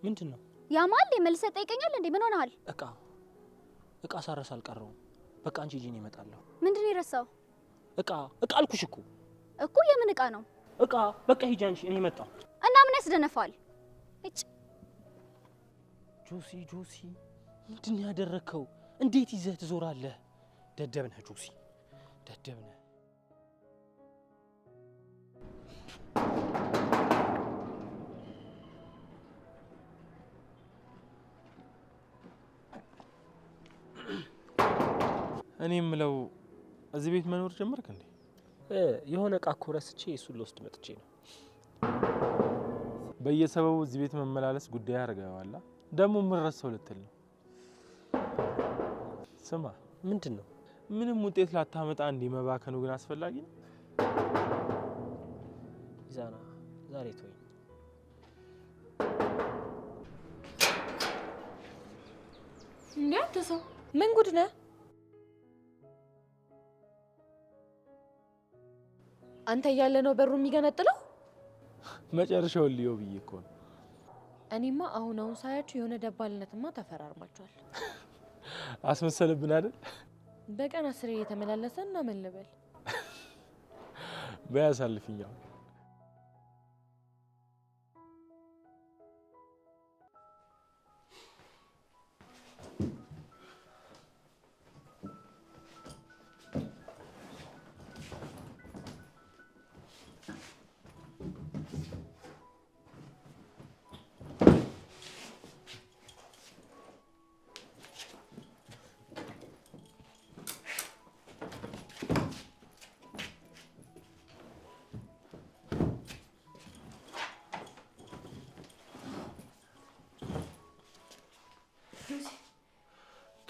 ምንድን ነው ያማል? መልሰህ ጠይቀኛል እንዴ? ምን ሆነሃል? እቃ ሳረስ አልቀረውም። በቃ አንቺ ሂጂ፣ እኔ እመጣለሁ። ምንድን ነው የረሳው? እቃ አልኩሽ እኮ። እኮ የምን እቃ ነው? እቃ በቃ ሂጂ አንቺ፣ እኔ መጣሁ። እና ምን ያስደነፋል? እጭ ጆሲ ጆሲ፣ ምንድን ነው ያደረግከው? እንዴት ይዘህ ትዞራለህ? ደደብ ነህ ጆሲ፣ ደደብ ነህ። እኔ የምለው እዚህ ቤት መኖር ጀመርክ እንዴ? የሆነ እቃ እኮ ረስቼ እሱን ልወስድ መጥቼ ነው። በየሰበቡ እዚህ ቤት መመላለስ ጉዳይ አድርገዋላ። ደግሞ ምን ረሳው ልትል ነው? ስማ፣ ምንድን ነው? ምንም ውጤት ላታመጣ እንዲህ መባከኑ ግን አስፈላጊ ነው? ይዛና ዛሬ ተወኝ። እንዴ አንተ ሰው ምን ጉድ ነህ? አንተ እያለ ነው በሩ የሚገነጥለው? መጨረሻውን ልየው ብዬ እኮ ነው። እኔማ አሁን አሁን ሳያችሁ የሆነ ደባልነትማ ተፈራርማችኋል። አስመሰለብን አይደል? በቀን 10 እየተመላለሰ እና ምን ልበል? በይ አሳልፊኝ አሁን።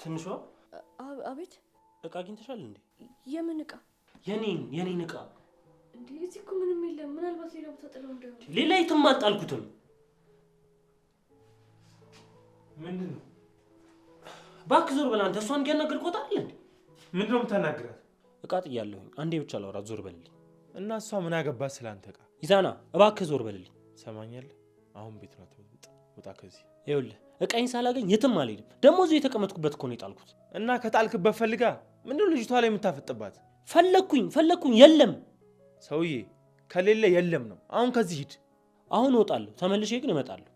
ትንሿ አቤት። እቃ አግኝተሻል እንዴ? የምን እቃ? የኔን እቃ። እንዴ እዚህ እኮ ምንም የለም። ምናልባት ሌላ ቦታ ጥለው እንደሆነ። ሌላ የትም አልጣልኩትም። ምንድን ነው? እባክህ ዞር በል አንተ። እሷን እያናገርኳት አይደል እንዴ? ምንድን ነው የምታናግራት? እቃ ጥያለሁኝ። አንዴ ብቻ ላውራት፣ ዞር በልልኝ። እና እሷ ምን አገባት ስለ አንተ እቃ? ይዛና እባክህ ዞር በልልኝ። ሰማኛለህ? አሁን ቤት ነው አትበጥብጥ። ውጣ ከዚህ። ይኸውልህ እቃዬን ሳላገኝ የትም አልሄድም። ደግሞ እዚሁ የተቀመጥኩበት እኮ ነው የጣልኩት። እና ከጣልክበት ፈልጋ ምንድን ነው ልጅቷ ላይ የምታፈጥባት? ፈለግኩኝ የለም። ሰውዬ ከሌለ የለም ነው። አሁን ከዚህ ሂድ። አሁን እወጣለሁ፣ ተመልሼ ግን እመጣለሁ።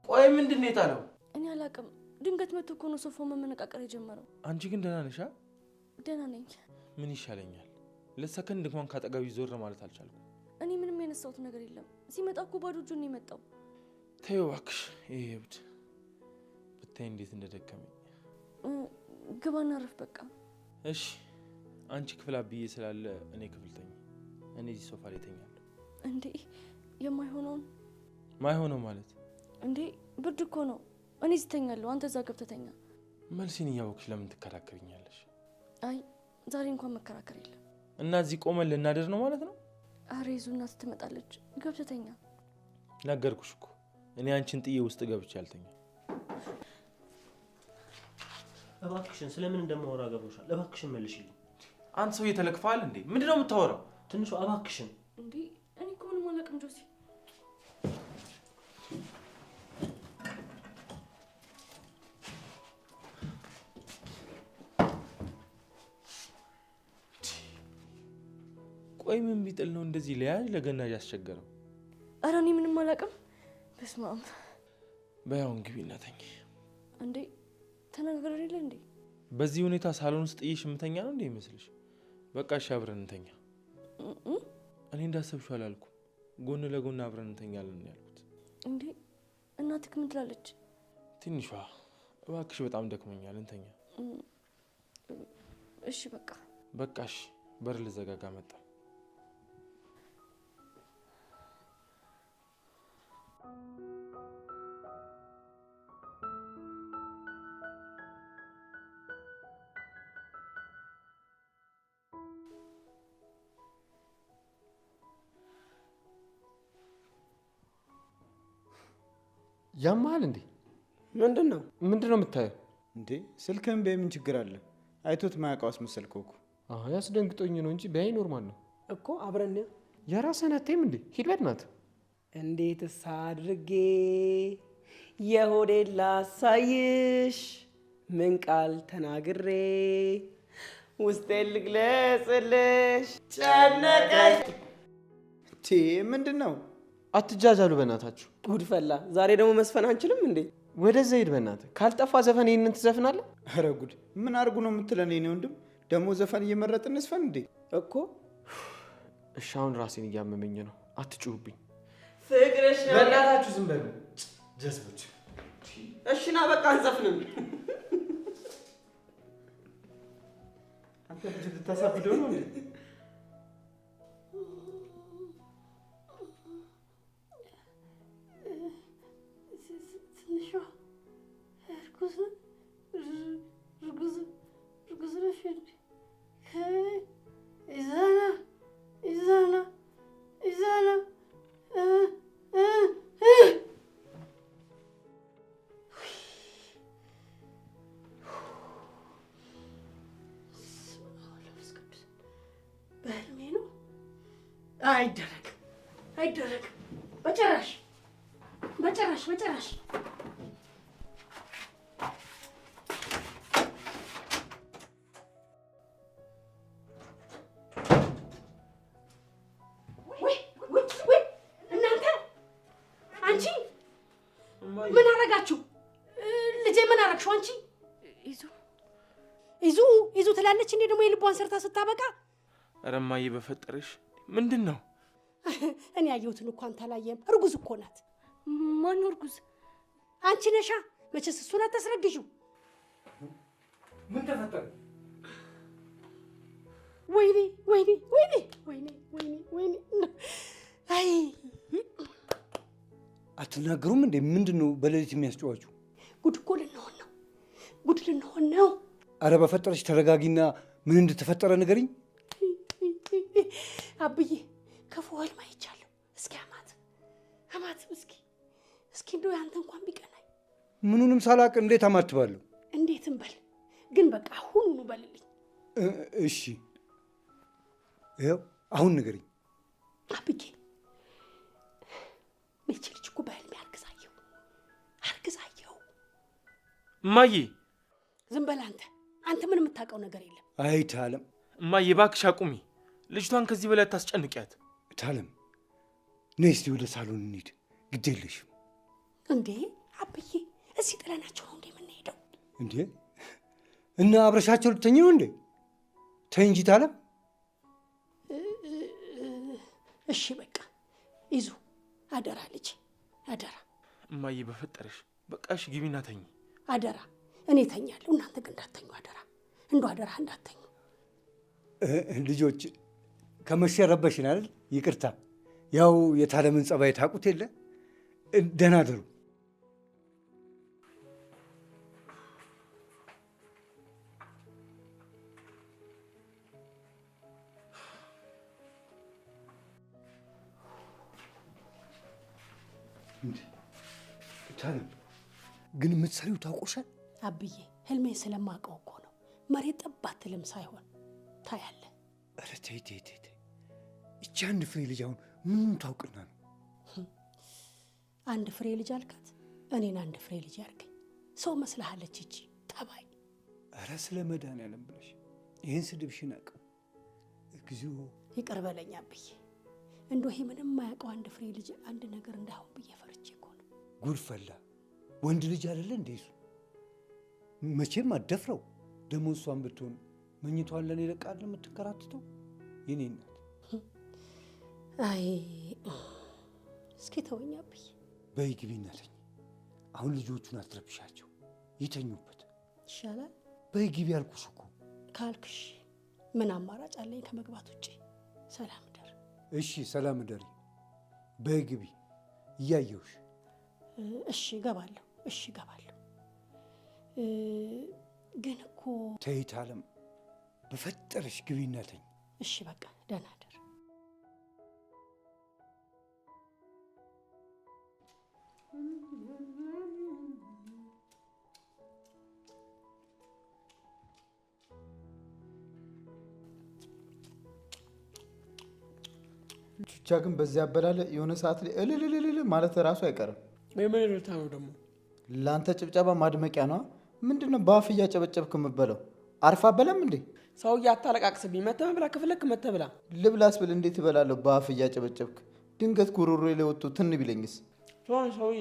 ቆይ ምንድን ነው የጣለው? እኔ አላውቅም። ድንገት መጥቶ እኮ ነው ሶፋው መመነቃቀር የጀመረው። አንቺ ግን ደህና ነሽ? ደህና ነኝ። ምን ይሻለኛል? ለሰከንድ እንኳን ካጠገቢ ዞር ማለት አልቻልኩም። እኔ ምንም የነሳሁት ነገር የለም። ሲመጣ እኮ ባዶ እጁን ነው የመጣው። ተይው እባክሽ። ይሄ እብድ ብታይ እንዴት እንደደከመኝ። ግባና እረፍ በቃ። እሺ አንቺ ክፍል አብዬ ስላለ እኔ ክፍል ተኝ። እኔ እዚህ ሶፋ ላይ ተኛለሁ። እንዴ የማይሆነውን ማይሆነው ማለት እንዴ? ብርድ እኮ ነው። እኔ እዚህ ተኛለሁ፣ አንተ እዛ ገብተህ ተኛ። መልሴን እያወቅሽ ለምን ትከራከሪኛለሽ? አይ ዛሬ እንኳን መከራከር የለም። እና እዚህ ቆመን ልናደር ነው ማለት ነው? አሬ ይዙ እናት ትመጣለች፣ ገብተህ ተኛ። ነገርኩሽ እኮ እኔ አንቺን ጥዬ ውስጥ ገብቼ አልተኛም። እባክሽን ስለምን እንደማወራ ገብቶሻል። እባክሽን መልሽልኝ። አንተ ሰውዬ ተለክፈሃል እንዴ? ምንድን ነው የምታወራው? ትንሿ እባክሽን። እንዴ እኔ እኮ ምንም አላውቅም ጆሲ። ቆይ ምን ቢጥል ነው እንደዚህ ለያዥ ለገናዥ ያስቸገረው? ኧረ እኔ ምንም አላውቅም። በስመ አብ። በይ አሁን ግቢ እና ተኝ። እንዴ ተነጋግረን የለ እንዴ? በዚህ ሁኔታ ሳሎን ውስጥ ጥዬሽ የምተኛ ነው እንዴ ይመስልሽ? በቃ እሺ አብረን እንተኛ። እኔ እንዳሰብሽው አላልኩም። ጎን ለጎን አብረን እንተኛለን ነው ያልኩት። እንዴ እናትህ ምን ትላለች? ትንሿ እባክሽ በጣም ደክሞኛል እንተኛ። እሺ በቃ በቃ እሺ። በር ልዘጋጋ መጣ። ያማል እንዴ? ምንድነው? ምንድነው የምታየው? እንዴ ስልክህን በምን ችግር አለ? አይቶት ማያውቀው አስመሰልከው እኮ። አይ አስደንግጦኝ ነው እንጂ ቢያይ normal ነው እኮ። አብረን የራስህን አታይም እንዴ? ሂድ በእናትህ። እንዴትስ አድርጌ የሆዴን ላሳይሽ? ምን ቃል ተናግሬ ውስጤን ልግለጽልሽ? ጨነቀኝ። ምንድን ነው? አትጃጃሉ በእናታችሁ። ጉድ ፈላ። ዛሬ ደግሞ መስፈን አንችልም እንዴ? ወደዛ ሂድ በእናትህ። ካልጠፋ ዘፈን ይህንን ትዘፍናለህ? ኧረ ጉድ! ምን አድርጉ ነው የምትለን? የእኔ ወንድም ደግሞ ዘፈን እየመረጥን እንስፈን እንዴ? እኮ እሺ፣ አሁን ራሴን እያመመኝ ነው። አትጩሁብኝ። ፍቅርሽ በእናታችሁ ዝም በሉ ጀዝቦች። እሺ ና በቃ አንዘፍንም። አንተ ልጅ ልታሳብደው ነው እንዴ? ትንሿ እርጉዝ እርጉዝ እርጉዝ ነሽ እንዴ? ይዛና ይዛና ይዛና በህልሜ ነው። አይደረግም፣ አይደረግም፣ በጭራሽ በጭራሽ በጭራሽ። እናንተ አንቺ ምን አረጋችሁ? ልጄ ምን አረግሽው አንቺ? ይዙ ይዙ ይዙ ትላለች እንዴ ደግሞ የልቧን ሰርታ ስታበቃ። ኧረ እማዬ በፈጠረሽ ምንድን ነው? እኔ ያየሁትን እኮ አንተ አላየህም። እርጉዝ እኮ ናት። ማነው እርጉዝ? አንቺ ነሻ። መቼስ እሱን አታስረግዢው። ምን ተፈጠረ? ወይኔ ወይኔ ወይኔ ወይኔ ወይኔ ወይኔ! አይ አትናገሩም እንዴ? ምንድን ነው በሌሊት የሚያስጨዋችሁ? ጉድ እኮ ልንሆን ነው። ጉድ ልንሆን ነው። አረ በፈጠረሽ ተረጋጊና ምን እንደተፈጠረ ንገሪኝ። አብዬ ክፉ ህልም አይቻለሁ። እስኪ አማት አማት እስኪ እስኪ እንደው ያንተ እንኳን ቢቀናኝ። ምኑንም ሳላቅ እንዴት አማትባለሁ? እንዴትም በል ግን በቃ አሁኑኑ በልልኝ። እሺ ይኸው አሁን ንገሪኝ። አብዬ ይህች ልጅ እኮ በህልሜ አርግዛየሁ አርግዛየሁ። እማዬ ዝም በል አንተ። አንተ ምን የምታውቀው ነገር የለም። አይ ታለም። እማዬ እባክሽ አቁሚ። ልጅቷን ከዚህ በላይ አታስጨንቂያት። ታለም ነይ እስቲ ወደ ሳሎን እንሂድ። ግድ የለሽም እንዴ አብዬ፣ እዚህ ጥለናቸው ነው እንዴ የምንሄደው? እንዴ እና አብረሻቸው ልትተኝ ነው እንዴ? ተይ እንጂ ታለም። እሺ በቃ ይዙ፣ አደራ ልጅ አደራ። እማዬ በፈጠረሽ በቃ እሺ ግቢና ተኝ። አደራ እኔ ተኛለሁ፣ እናንተ ግን እንዳትተኙ አደራ። እንደው አደራ እንዳትተኙ። ልጆች ከመሸ ረበሽን አይደል? ይቅርታ። ያው የታለምን ጸባይ ታውቁት የለ። ደህና ደሩ። ታለም ግን የምትሰሪው ታውቆሻል? አብዬ ህልሜን ስለማውቀው እኮ ነው። መሬት ጠብ አትልም ሳይሆን ታያለህ። ኧረ ተይ ተይ ተይ፣ ይቺ አንድ ፍሬ ልጅ አሁን ምኑን ታውቅና ነው? አንድ ፍሬ ልጅ አልካት? እኔን አንድ ፍሬ ልጅ ያርገኝ። ሰው መስልሃለች ይቺ ጠባይ። ኧረ ስለ መድኃኒዓለም ብለሽ ይህን ስድብሽን አቅም። እግዚኦ ይቅር በለኝ አብዬ። እንደው ይሄ ምንም የማያውቀው አንድ ፍሬ ልጅ አንድ ነገር እንዳይሆን ብዬ ፈርቼ እኮ ነው። ጉድ ፈላ። ወንድ ልጅ አይደለ እንዴ እሱ? መቼም አትደፍረው። ደግሞ እሷን ብትሆን መኝቷን ለኔ ለቃል የምትከራትተው የኔ እናት። አይ እስኪ ተወኝ አብዬ። በይ ግቢና ተኝ። አሁን ልጆቹን አትረብሻቸው፣ ይተኙበት ይሻላል። በይ ግቢ አልኩሽ እኮ። ካልክሽ ምን አማራጭ አለኝ ከመግባት ውጭ? ሰላም እደር። እሺ ሰላም እደሪ። በይ ግቢ፣ እያየሁሽ። እሺ እገባለሁ። እሺ እገባለሁ። ግን እኮ ተይ ታለም፣ በፈጠረሽ ግቢና ተኝ። እሺ በቃ ደህና እደር። ቹቻ ግን በዚያ አበላለ የሆነ ሰዓት ላይ እልልልልል ማለት ራሱ አይቀርም። የምን እልልታ ነው ደግሞ? ለአንተ ጭብጨባ ማድመቂያ ነዋ። ምንድነው በአፍ እያጨበጨብክ የምበለው? አርፋ በለም እንዴ? ሰውዬ አታለቃቅስብኝ። መተህ መብላ ከፈለክ መተህ ብላ። ልብላስ ብል እንዴት እበላለሁ በአፍ እያጨበጨብክ? ድንገት ጉሮሮዬ ላይ ወጥቶ ትን ቢለኝስ? ቶን ሰውዬ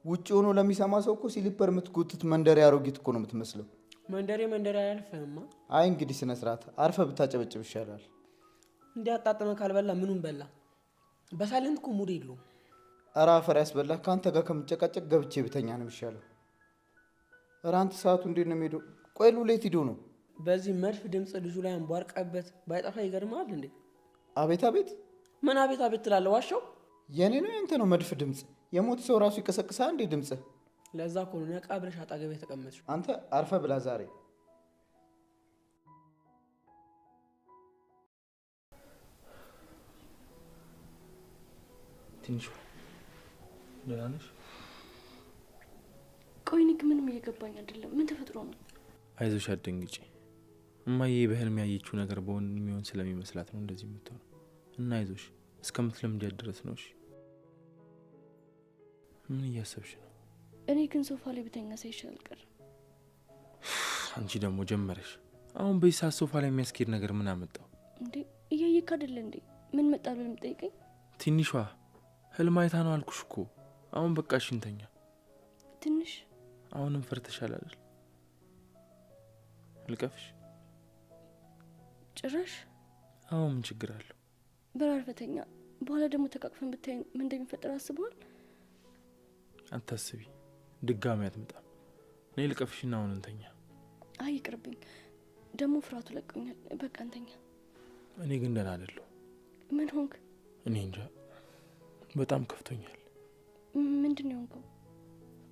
ውጭ ሆኖ ለሚሰማ ሰው እኮ slipper የምትጎትት መንደሬ አሮጊት እኮ ነው የምትመስለው። መንደሬ መንደሬ አያልፍህማ። አይ እንግዲህ ስነ ስርዓት፣ አርፈህ ብታጨበጭብ ይሻላል። እንዲህ አጣጥመህ ካልበላ ምኑን በላ? በ silent እኮ mood የለውም። ኧረ አፈር ያስበላ። ከአንተ ጋር ከምጨቃጨቅ ገብቼ ብተኛ ነው የሚሻለው። ኧረ አንተ ሰዓቱ እንዴት ነው የሚሄደው? ቆይ ሉሌት ሂዶ ነው? በዚህ መድፍ ድምፅ ልጁ ላይ አንቧርቀበት ባይጠፋ ይገርምሃል እንዴ? አቤት አቤት። ምን አቤት አቤት ትላለህ? ዋሻው የኔ ነው ያንተ ነው መድፍ ድምፅ? የሞት ሰው ራሱ ይቀሰቅሳል እንዴ ድምፅ? ለዛ እኮ ነው ነቃ ብለሽ አጠገቤ የተቀመጥሽው። አንተ አርፈ ብላ ዛሬ። ትንሽ ደህና ነሽ? ቆይ እኔ ግን ምንም እየገባኝ አይደለም። ምን ተፈጥሮ ነው? አይዞሽ አትደንግጪ። እማዬ በህልም ያየችው ነገር በእውን የሚሆን ስለሚመስላት ነው እንደዚህ የምትሆነው። እና አይዞሽ እስከምትለምጃት ድረስ ነው። እሺ ምን እያሰብሽ ነው? እኔ ግን ሶፋ ላይ ብተኛ ሳይሻል አልቀረም። አንቺ ደግሞ ጀመረሽ። አሁን በዚህ ሰዓት ሶፋ ላይ የሚያስኬድ ነገር ምን አመጣው እንዴ? እያየክ አይደለ እንዴ? ምን መጣ ብለህ የምትጠይቀኝ? ትንሿ ህልም አይታ ነው አልኩሽ እኮ። አሁን በቃ እሺ እንተኛ። ትንሽ አሁንም ፈርተሻል አይደል? ልቀፍሽ? ጭራሽ። አሁን ምን ችግር አለው? በራርፈተኛ በኋላ ደግሞ ተቃቅፈን ብታይ ምን እንደሚፈጠር አስበዋል? አታስቢ፣ ድጋሚ አትመጣም። እኔ ልቀፍሽና አሁን እንተኛ። አይ ይቅርብኝ፣ ደግሞ ፍርሃቱ ለቆኛል። በቃ እንተኛ። እኔ ግን ደህና አይደለሁም። ምን ሆንክ? እኔ እንጃ፣ በጣም ከፍቶኛል። ምንድን ነው የሆንከው?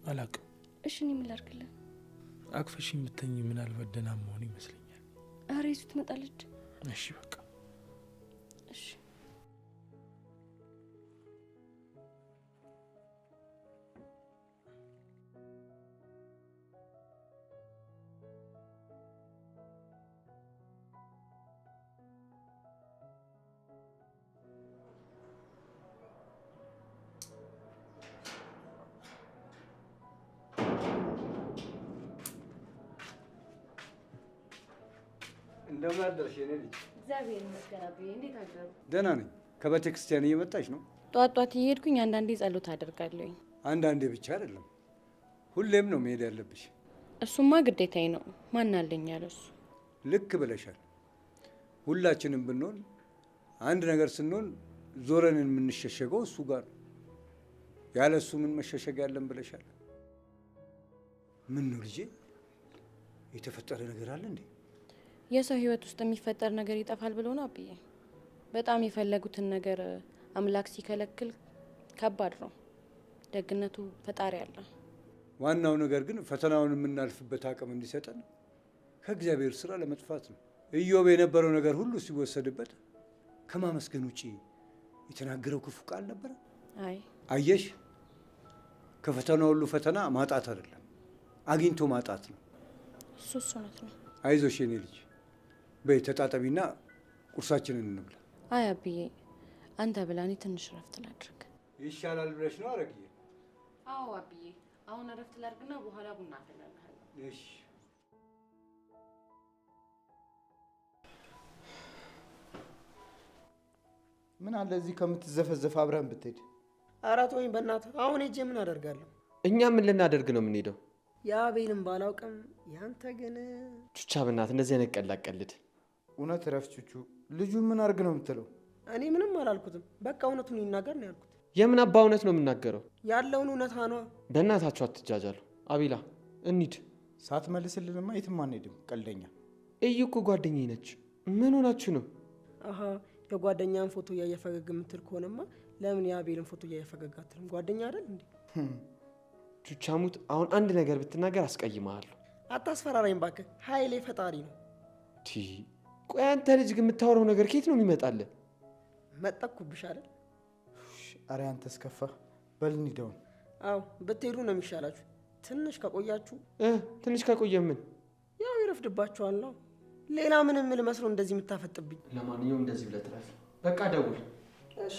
አላውቅም። እሺ እኔ ምን ላድርግልህ? አቅፈሽኝ ብተኝ ምናልባት ደህና መሆን ይመስለኛል። ኧረ ይዙ ትመጣለች። እሺ በቃ እሺ። እንደምን አደርሽ የኔ ልጅ? እግዚአብሔር ይመስገን አብዬ፣ እንዴት አደሩ? ደህና ነኝ። ከቤተ ክርስቲያን እየመጣሽ ነው? ጧት ጧት እየሄድኩኝ አንዳንዴ ጸሎት አደርጋለሁኝ። አንዳንዴ ብቻ አይደለም፣ ሁሌም ነው መሄድ ያለብሽ። እሱማ ግዴታዬ ነው። ማን አለኝ ያለ እሱ። ልክ ብለሻል። ሁላችንም ብንሆን አንድ ነገር ስንሆን ዞረን የምንሸሸገው እሱ ጋር ነው። ያለ እሱ ምን መሸሸግ ያለን ብለሻል። ምን ነው ልጄ፣ የተፈጠረ ነገር አለ እንዴ? የሰው ህይወት ውስጥ የሚፈጠር ነገር ይጠፋል ብሎ ነው አብዬ። በጣም የፈለጉትን ነገር አምላክ ሲከለክል ከባድ ነው። ደግነቱ ፈጣሪ አለ። ዋናው ነገር ግን ፈተናውን የምናልፍበት አቅም እንዲሰጠን ከእግዚአብሔር ስራ ለመጥፋት ነው። ኢዮብ የነበረው ነገር ሁሉ ሲወሰድበት ከማመስገን ውጪ የተናገረው ክፉ ቃል ነበረ? አይ አየሽ፣ ከፈተና ሁሉ ፈተና ማጣት አይደለም፣ አግኝቶ ማጣት ነው። እሱ እውነት ነው። አይዞሽ የኔ ልጅ፣ በይ ተጣጠቢና ቁርሳችንን እንብላ። አይ አብዬ፣ አንተ ብላ፣ እኔ ትንሽ እረፍት ላድርግ። ይሻላል ብለሽ ነው አረግዬ? አዎ አብዬ፣ አሁን እረፍት ላድርግና በኋላ ቡና አፈላልሃለሁ። እሺ። ምን አለ እዚህ ከምትዘፈዘፍ አብረን ብትሄድ። ኧረ ተወኝ በእናትህ። አሁን ሄጄ ምን አደርጋለሁ? እኛ ምን ልናደርግ ነው የምንሄደው? የአቤልን ባላውቅም ያንተ ግን ቹቻ፣ በእናትህ እንደዚህ አይነት ቀልድ አትቀልድ። እውነት እረፍ ቹቹ። ልጁ ምን አድርግ ነው የምትለው? እኔ ምንም አላልኩትም። በቃ እውነቱን ይናገር ነው ያልኩት። የምን አባ እውነት ነው የምናገረው? ያለውን እውነታ ነዋ። በእናታችሁ አትጃጃሉ። አቤላ እንሂድ። ሳትመልስልንማ የትም አንሄድም። ቀልደኛ። እዩ እኮ ጓደኛዬ ነች። ምን ሆናችሁ ነው? አሀ የጓደኛን ፎቶ እያየ ፈገግ የምትል ከሆነማ ለምን የአቤልን ፎቶ እያየ ፈገግ አትልም? ጓደኛ አይደል እንዴ? ቹቻሙት፣ አሁን አንድ ነገር ብትናገር አስቀይምሃለሁ። አታስፈራራኝ እባክህ። ኃይሌ ፈጣሪ ነው። ቆይ አንተ ልጅ ግን የምታወራው ነገር ከየት ነው የሚመጣልህ? መጠኩብሽ አይደል? ኧረ አንተስ ከፋ። በል እንሂድ አሁን። አዎ ብትሄዱ ነው የሚሻላችሁ። ትንሽ ከቆያችሁ ትንሽ ከቆየ ምን ያው ይረፍድባችኋል ነው። ሌላ ምንም ልመስሎ እንደዚህ የምታፈጥብኝ። ለማንኛውም እንደዚህ ብለህ ትረፍ። በቃ ደውል። እሺ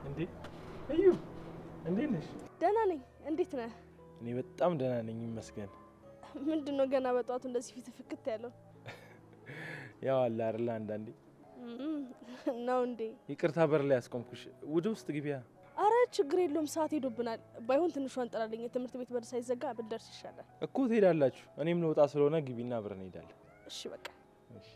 እንዴ እዩ፣ እንዴት ነሽ? ደህና ነኝ። እንዴት ነህ? እኔ በጣም ደህና ነኝ ይመስገን። ምንድን ነው ገና በጠዋቱ እንደዚህ ፊት ፍክት ያለው? ያው አለ አይደል አንዳንዴ ነው እንዴ? ይቅርታ በር ላይ ያስቆምኩሽ። ወደ ውስጥ ግቢያ። አረ ችግር የለውም ሰዓት ሄዶብናል። ባይሆን ትንሿን ጥራልኝ፣ የትምህርት ቤት በር ሳይዘጋ ብንደርስ ይሻላል። እኮ ትሄዳላችሁ። እኔም ልወጣ ስለሆነ ግቢና አብረን እንሄዳለን። እሺ በቃ እሺ።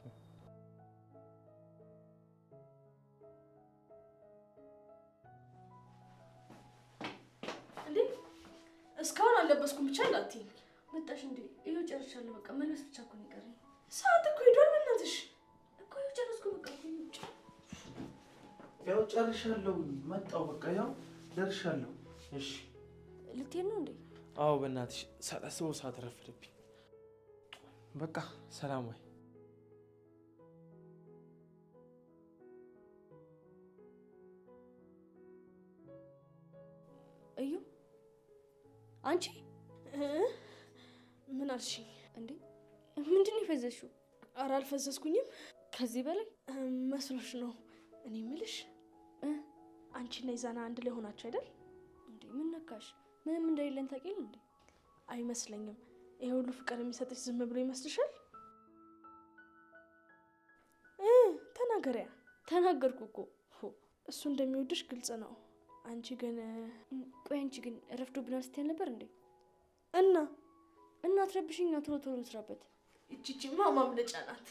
እንዴ እስካሁን አልለበስኩም ብቻ እንዳትዪኝ። መጣሽ እንዴ? ይኸው ጨርሻለሁ። በቃ መልበስ ብቻ እኮ ነው የቀረኝ። ሰዓት እኮ ሄዷል። በእናትሽ እኮ ይኸው ጨረስኩ። በቃ ያው ጨርሻለሁ። መጣሁ። በቃ ያው ደርሻለሁ። እሺ ልትሄድ ነው እንዴ? አዎ በእናትሽ ሳላስበው ሰዓት ረፈደብኝ። በቃ ሰላም ወይ። እዩ አንቺ ምን አልሽኝ እንዴ? ምንድን ነው የፈዘዝሽው? ኧረ አልፈዘዝኩኝም። ከዚህ በላይ መስሎሽ ነው? እኔ የምልሽ አንቺና ይዛና አንድ ላይ ሆናችሁ አይደል? እንዴ ምን ነካሽ? ምንም እንደሌለን ታውቂያለሽ እንዴ? አይመስለኝም። ይሄ ሁሉ ፍቅር የሚሰጥሽ ዝም ብሎ ይመስልሻል? ተናገሪያ። ተናገርኩ እኮ። እሱ እንደሚወድሽ ግልጽ ነው። አንቺ ግን ቆይ፣ አንቺ ግን ረፍዶብናል ስትይ አልነበር እንዴ? እና እና አትረብሽኝ፣ ቶሎ ቶሎ እንስራበት። እቺቺማ ማምለጫ ናት።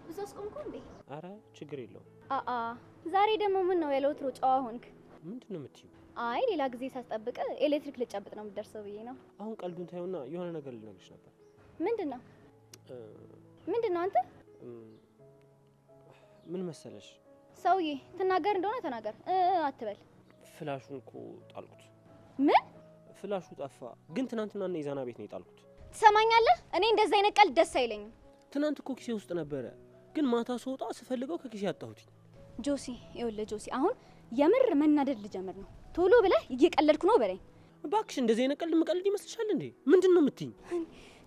ብዙ አስቆምኩ እንዴ? አረ ችግር የለውም። አአ ዛሬ ደግሞ ምን ነው ያለ ወትሮ ጨዋ ሆንክ? ምንድን ነው የምትይው? አይ ሌላ ጊዜ ሳስጠብቅ ኤሌክትሪክ ልጨብጥ ነው የምትደርሰው ብዬ ነው። አሁን ቀልዱን ታዩና የሆነ ነገር ልነግርሽ ነበር። ምንድን ነው? ምንድን ነው አንተ? ምን መሰለሽ ሰውዬ፣ ትናገር እንደሆነ ተናገር አትበል። ፍላሹን እኮ ጣልኩት። ምን? ፍላሹ ጠፋ። ግን ትናንትና እና የዛና ቤት ነው የጣልኩት። ትሰማኛለህ? እኔ እንደዚህ አይነት ቀልድ ደስ አይለኝም። ትናንት እኮ ኪሴ ውስጥ ነበረ፣ ግን ማታ ስወጣ ስፈልገው ከኪሴ አጣሁት። ጆሲ፣ ይኸውልህ ጆሲ፣ አሁን የምር መናደድ ልጀምር ነው። ቶሎ ብለህ እየቀለድኩ ነው በለኝ። እባክሽ እንደዚህ አይነት ቀልድ መቀለድ ይመስልሻል እንዴ? ምንድን ነው የምትይኝ?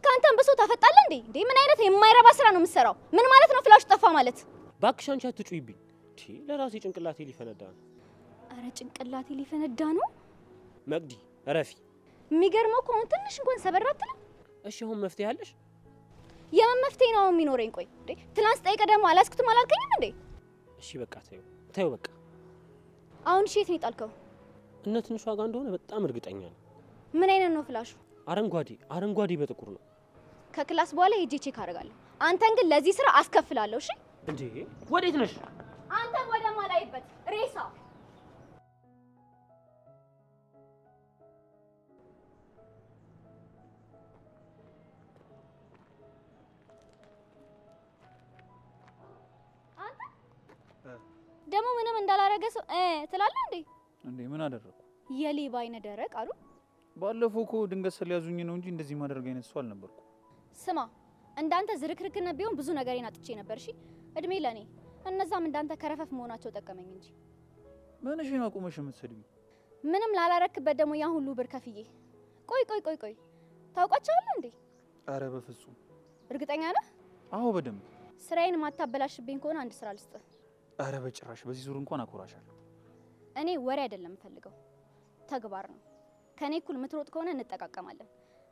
ከአንተም ብሶ ታፈጣለህ እንዴ? እንዴ ምን አይነት የማይረባ ስራ ነው የምትሰራው? ምን ማለት ነው ፍላሹ ጠፋ ማለት? እባክሽ አንቺ አትጩይብኝ። ለራሴ ጭንቅላቴ ሊፈነዳ ነው። አረ ጭንቅላቴ ሊፈነዳ ነው። መቅዲ እረፊ። የሚገርመው እኮ አሁን ትንሽ እንኳን ሰበር አትልም። እሺ አሁን መፍትሄ አለሽ? የምን መፍትሄ ነው የሚኖረኝ? ቆይ እንዴ ትናንት ስጠይቅህ ደግሞ አላስኩትም አላልከኝም እንዴ? እሺ በቃ ተይው ተይው በቃ። አሁን እሺ የት ነው የጣልከው? እነ ትንሿ ጋር እንደሆነ በጣም እርግጠኛ ነኝ። ምን አይነት ነው ፍላሹ? አረንጓዴ፣ አረንጓዴ በጥቁር ነው። ከ class በኋላ ሄጄ check አደርጋለሁ። አንተን ግን ለዚህ ስራ አስከፍላለሁ። እሺ እንዴ ወዴት ነሽ? አንተን ወደማላይበት ሬሳ። አንተ ደግሞ ምንም እንዳላረገ ሰው ትላለህ እንዴ? እንዴ ምን አደረኩ? የሌባ አይነ ደረቅ አሉ። ባለፈው እኮ ድንገት ስለያዙኝ ነው እንጂ እንደዚህ ማደርግ አይነት ሰው አልነበርኩም። ስማ እንዳንተ ዝርክርክነት ቢሆን ብዙ ነገሬን አጥቼ ነበር። እሺ እድሜ ለኔ። እነዛም እንዳንተ ከረፈፍ መሆናቸው ጠቀመኝ እንጂ። ምንሽን አቁመሽ የምትሰድቢኝ? ምንም ላላረክበት ደግሞ ያን ሁሉ ብር ከፍዬ። ቆይ ቆይ ቆይ ቆይ ታውቃቸዋለህ እንዴ? አረ በፍጹም። እርግጠኛ ነህ? አዎ በደንብ። ስራዬን ማታበላሽብኝ ከሆነ አንድ ስራ ልስጥህ። አረ በጭራሽ፣ በዚህ ዙር እንኳን አኮራሻለሁ። እኔ ወሬ አይደለም የምፈልገው፣ ተግባር ነው። ከኔ እኩል ምትሮጥ ከሆነ እንጠቃቀማለን።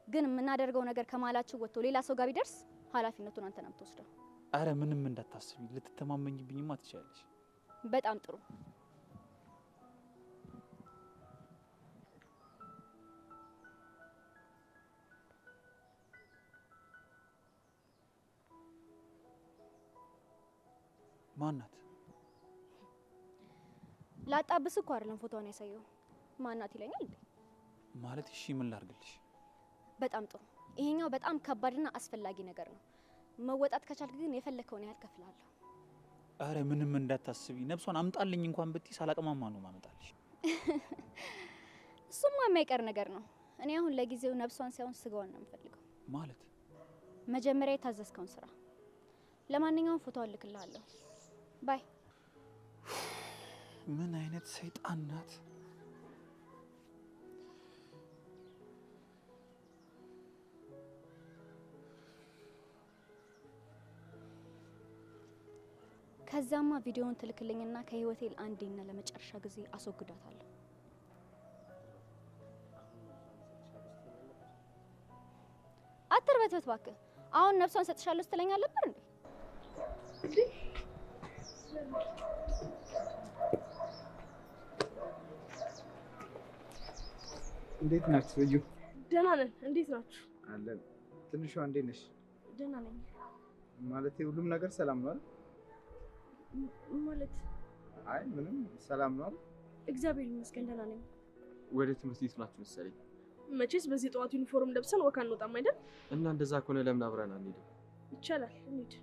ግን የምናደርገው ነገር ከመሀላችን ወጥቶ ሌላ ሰው ጋር ቢደርስ ኃላፊነቱን አንተ ነው የምትወስደው። አረ ምንም እንዳታስቢ፣ ልትተማመኝብኝማ ትችያለሽ። በጣም ጥሩ። ማናት? ላጣብስ እኮ አይደለም ፎቶዋን ያሳየው። ማናት ይለኛል እንዴ? ማለት እሺ ምን ላድርግልሽ? በጣም ጥሩ። ይሄኛው በጣም ከባድና አስፈላጊ ነገር ነው። መወጣት ከቻልክ ግን የፈለከውን ያህል ከፍላለሁ። አረ ምንም እንዳታስቢ፣ ነፍሷን አምጣልኝ እንኳን ብትይ ሳላቅማማ ነው ማመጣልሽ። እሱማ የማይቀር ነገር ነው። እኔ አሁን ለጊዜው ነፍሷን ሳይሆን ስጋዋን ነው የምፈልገው። ማለት መጀመሪያ የታዘዝከውን ስራ። ለማንኛውም ፎቶ አልክልሃለሁ። Bye። ምን አይነት ሰይጣን ናት? ከዛማ ቪዲዮውን ትልክልኝና ከህይወቴ ለአንዴና ለመጨረሻ ጊዜ አስወግዳታለሁ። አትርበትበት እባክህ። አሁን ነፍሷን ሰጥሻለሁ ስትለኝ አልነበር እንዴ? እንዴት ናችሁ? እዩ ደህና ነን። እንዴት ናችሁ? አለን። ትንሿ እንዴት ነሽ? ደህና ነኝ። ማለቴ ሁሉም ነገር ሰላም ነው አይደል? ማለት አይ ምንም ሰላም ነው አይደል? እግዚአብሔር ይመስገን ደህና ነኝ። ወደ ትምህርት ቤት ናችሁ መሰለኝ። መቼስ በዚህ ጠዋት ዩኒፎርም ለብሰን walk አንወጣም አይደል? እና እንደዛ ከሆነ ለምን አብረን አንሄድም? ይቻላል፣ እንሂድ።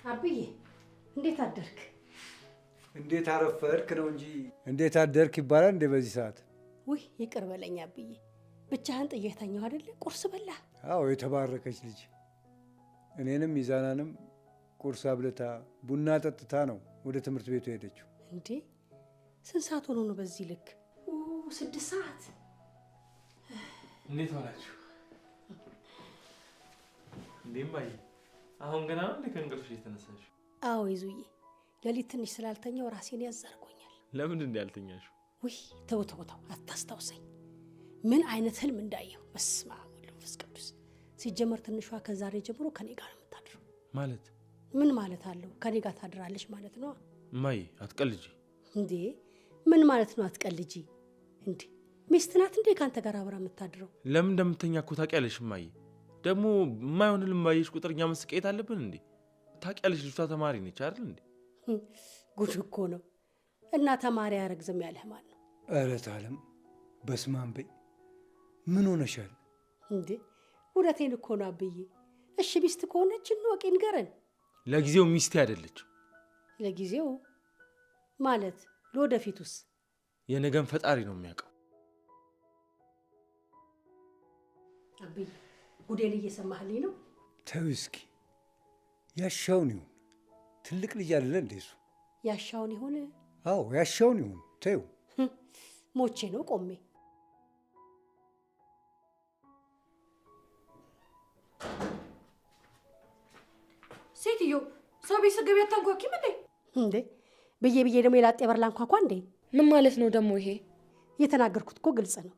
አብዬ እንዴት አደርክ? እንዴት አረፈድክ ነው እንጂ እንዴት አደርክ ይባላል እንዴ በዚህ ሰዓት? ውይ ይቅር በለኝ አብዬ፣ ብቻህን ጥዬህ ተኛሁ አይደለ? ቁርስ በላህ? አዎ የተባረከች ልጅ እኔንም ሚዛናንም ቁርስ አብልታ ቡና ጠጥታ ነው ወደ ትምህርት ቤቱ ሄደችው። እንዴ ስንት ሰዓት ሆኖ ነው በዚህ ልክ? 6 ሰዓት። እንዴት ሆናችሁ? እንዴ እማዬ፣ አሁን ገና ነው እንዴ ከእንቅልፍሽ የተነሳሽው? አዎ ይዙዬ፣ ሌሊት ትንሽ ስላልተኛው ራሴን ያዝ አድርጎኛል። ለምንድን ነው ያልተኛሽው? ውይ ተው ተው ተው፣ አታስታውሰኝ። ምን አይነት ህልም እንዳየሁ። በስመ አብ ወወልድ ወመንፈስ ቅዱስ። ሲጀመር ትንሿ ከዛሬ ጀምሮ ከኔ ጋር ነው የምታድረው። ማለት ምን ማለት አለው? ከኔ ጋር ታድራለች ማለት ነው። እማዬ አትቀልጂ። እንዴ ምን ማለት ነው አትቀልጂ? እንዴ ሚስት ናት እንዴ ካንተ ጋር አብራ የምታድረው? ለምን እንደምተኛ እኮ ታውቂያለሽ እማዬ። ደግሞ የማይሆን ህልም ባየሽ ቁጥር እኛ መስቀየት አለብን እንዴ? ታውቂያለሽ ልጅቷ ተማሪ ነች አይደል እንዴ? ጉድ እኮ ነው። እና ተማሪ አያረግዝም ያለህ ማን ነው? ኧረ ታለም በስመ አብ በይ። ምን ሆነሻል እንዴ? እውነቴን እኮ ነው አብዬ። እሺ ሚስት ከሆነች እንወቅ ይንገረን። ለጊዜው ሚስቴ አይደለችም። ለጊዜው ማለት ለወደፊቱስ? የነገን ፈጣሪ ነው የሚያውቀው። አብዬ ጉዴን እየሰማህልኝ ነው? ተው እስኪ ያሻውን ይሁን። ትልቅ ልጅ አይደለ እንዴ እሱ? ያሻውን ይሁን? አዎ ያሻውን ይሁን። ተይው። ሞቼ ነው ቆሜ። ሴትዮ ሰው ቤት ስትገቢ አታንኳኪም እንዴ? እንዴ ብዬ ብዬ ደግሞ የላጤ በር ላንኳኳ እንዴ? ምን ማለት ነው ደግሞ ይሄ? የተናገርኩት እኮ ግልጽ ነው።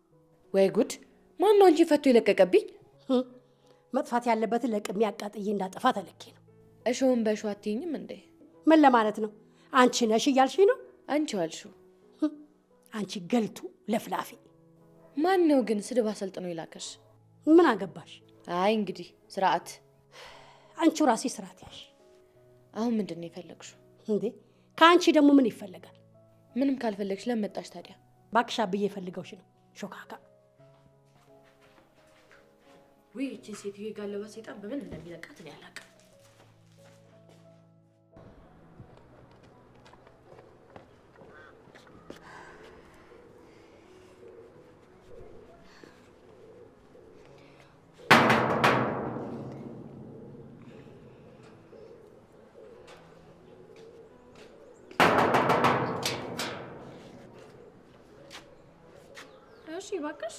ወይ ጉድ! ማን ነው አንቺን ፈቶ የለቀቀብኝ? መጥፋት ያለበትን ለቅሜ አቃጥዬ እንዳጠፋ ተልኬ ነው። እሾህን በእሾህ አትይኝም እንዴ? ምን ለማለት ነው? አንቺ ነሽ እያልሽኝ ነው? አንቺ ዋልሽው። አንቺ ገልቱ ለፍላፊ። ማን ነው ግን ስድብ አሰልጥኖ ይላከሽ? ምን አገባሽ? አይ እንግዲህ ስርዓት። አንቺው ራሴ ስርዓት ያሽ። አሁን ምንድን ነው የፈለግሽው? እንዴ ከአንቺ ደግሞ ምን ይፈለጋል? ምንም ካልፈለግሽ ለምን መጣሽ ታዲያ? እባክሽ አብዬ ፈልገውሽ ነው። ሾካካ። ውይ ይህቺን ሴትዮ የጋለባ ሰይጣን በምን እንደሚለቃት እኔ አላውቅም። እሺ እባክሽ።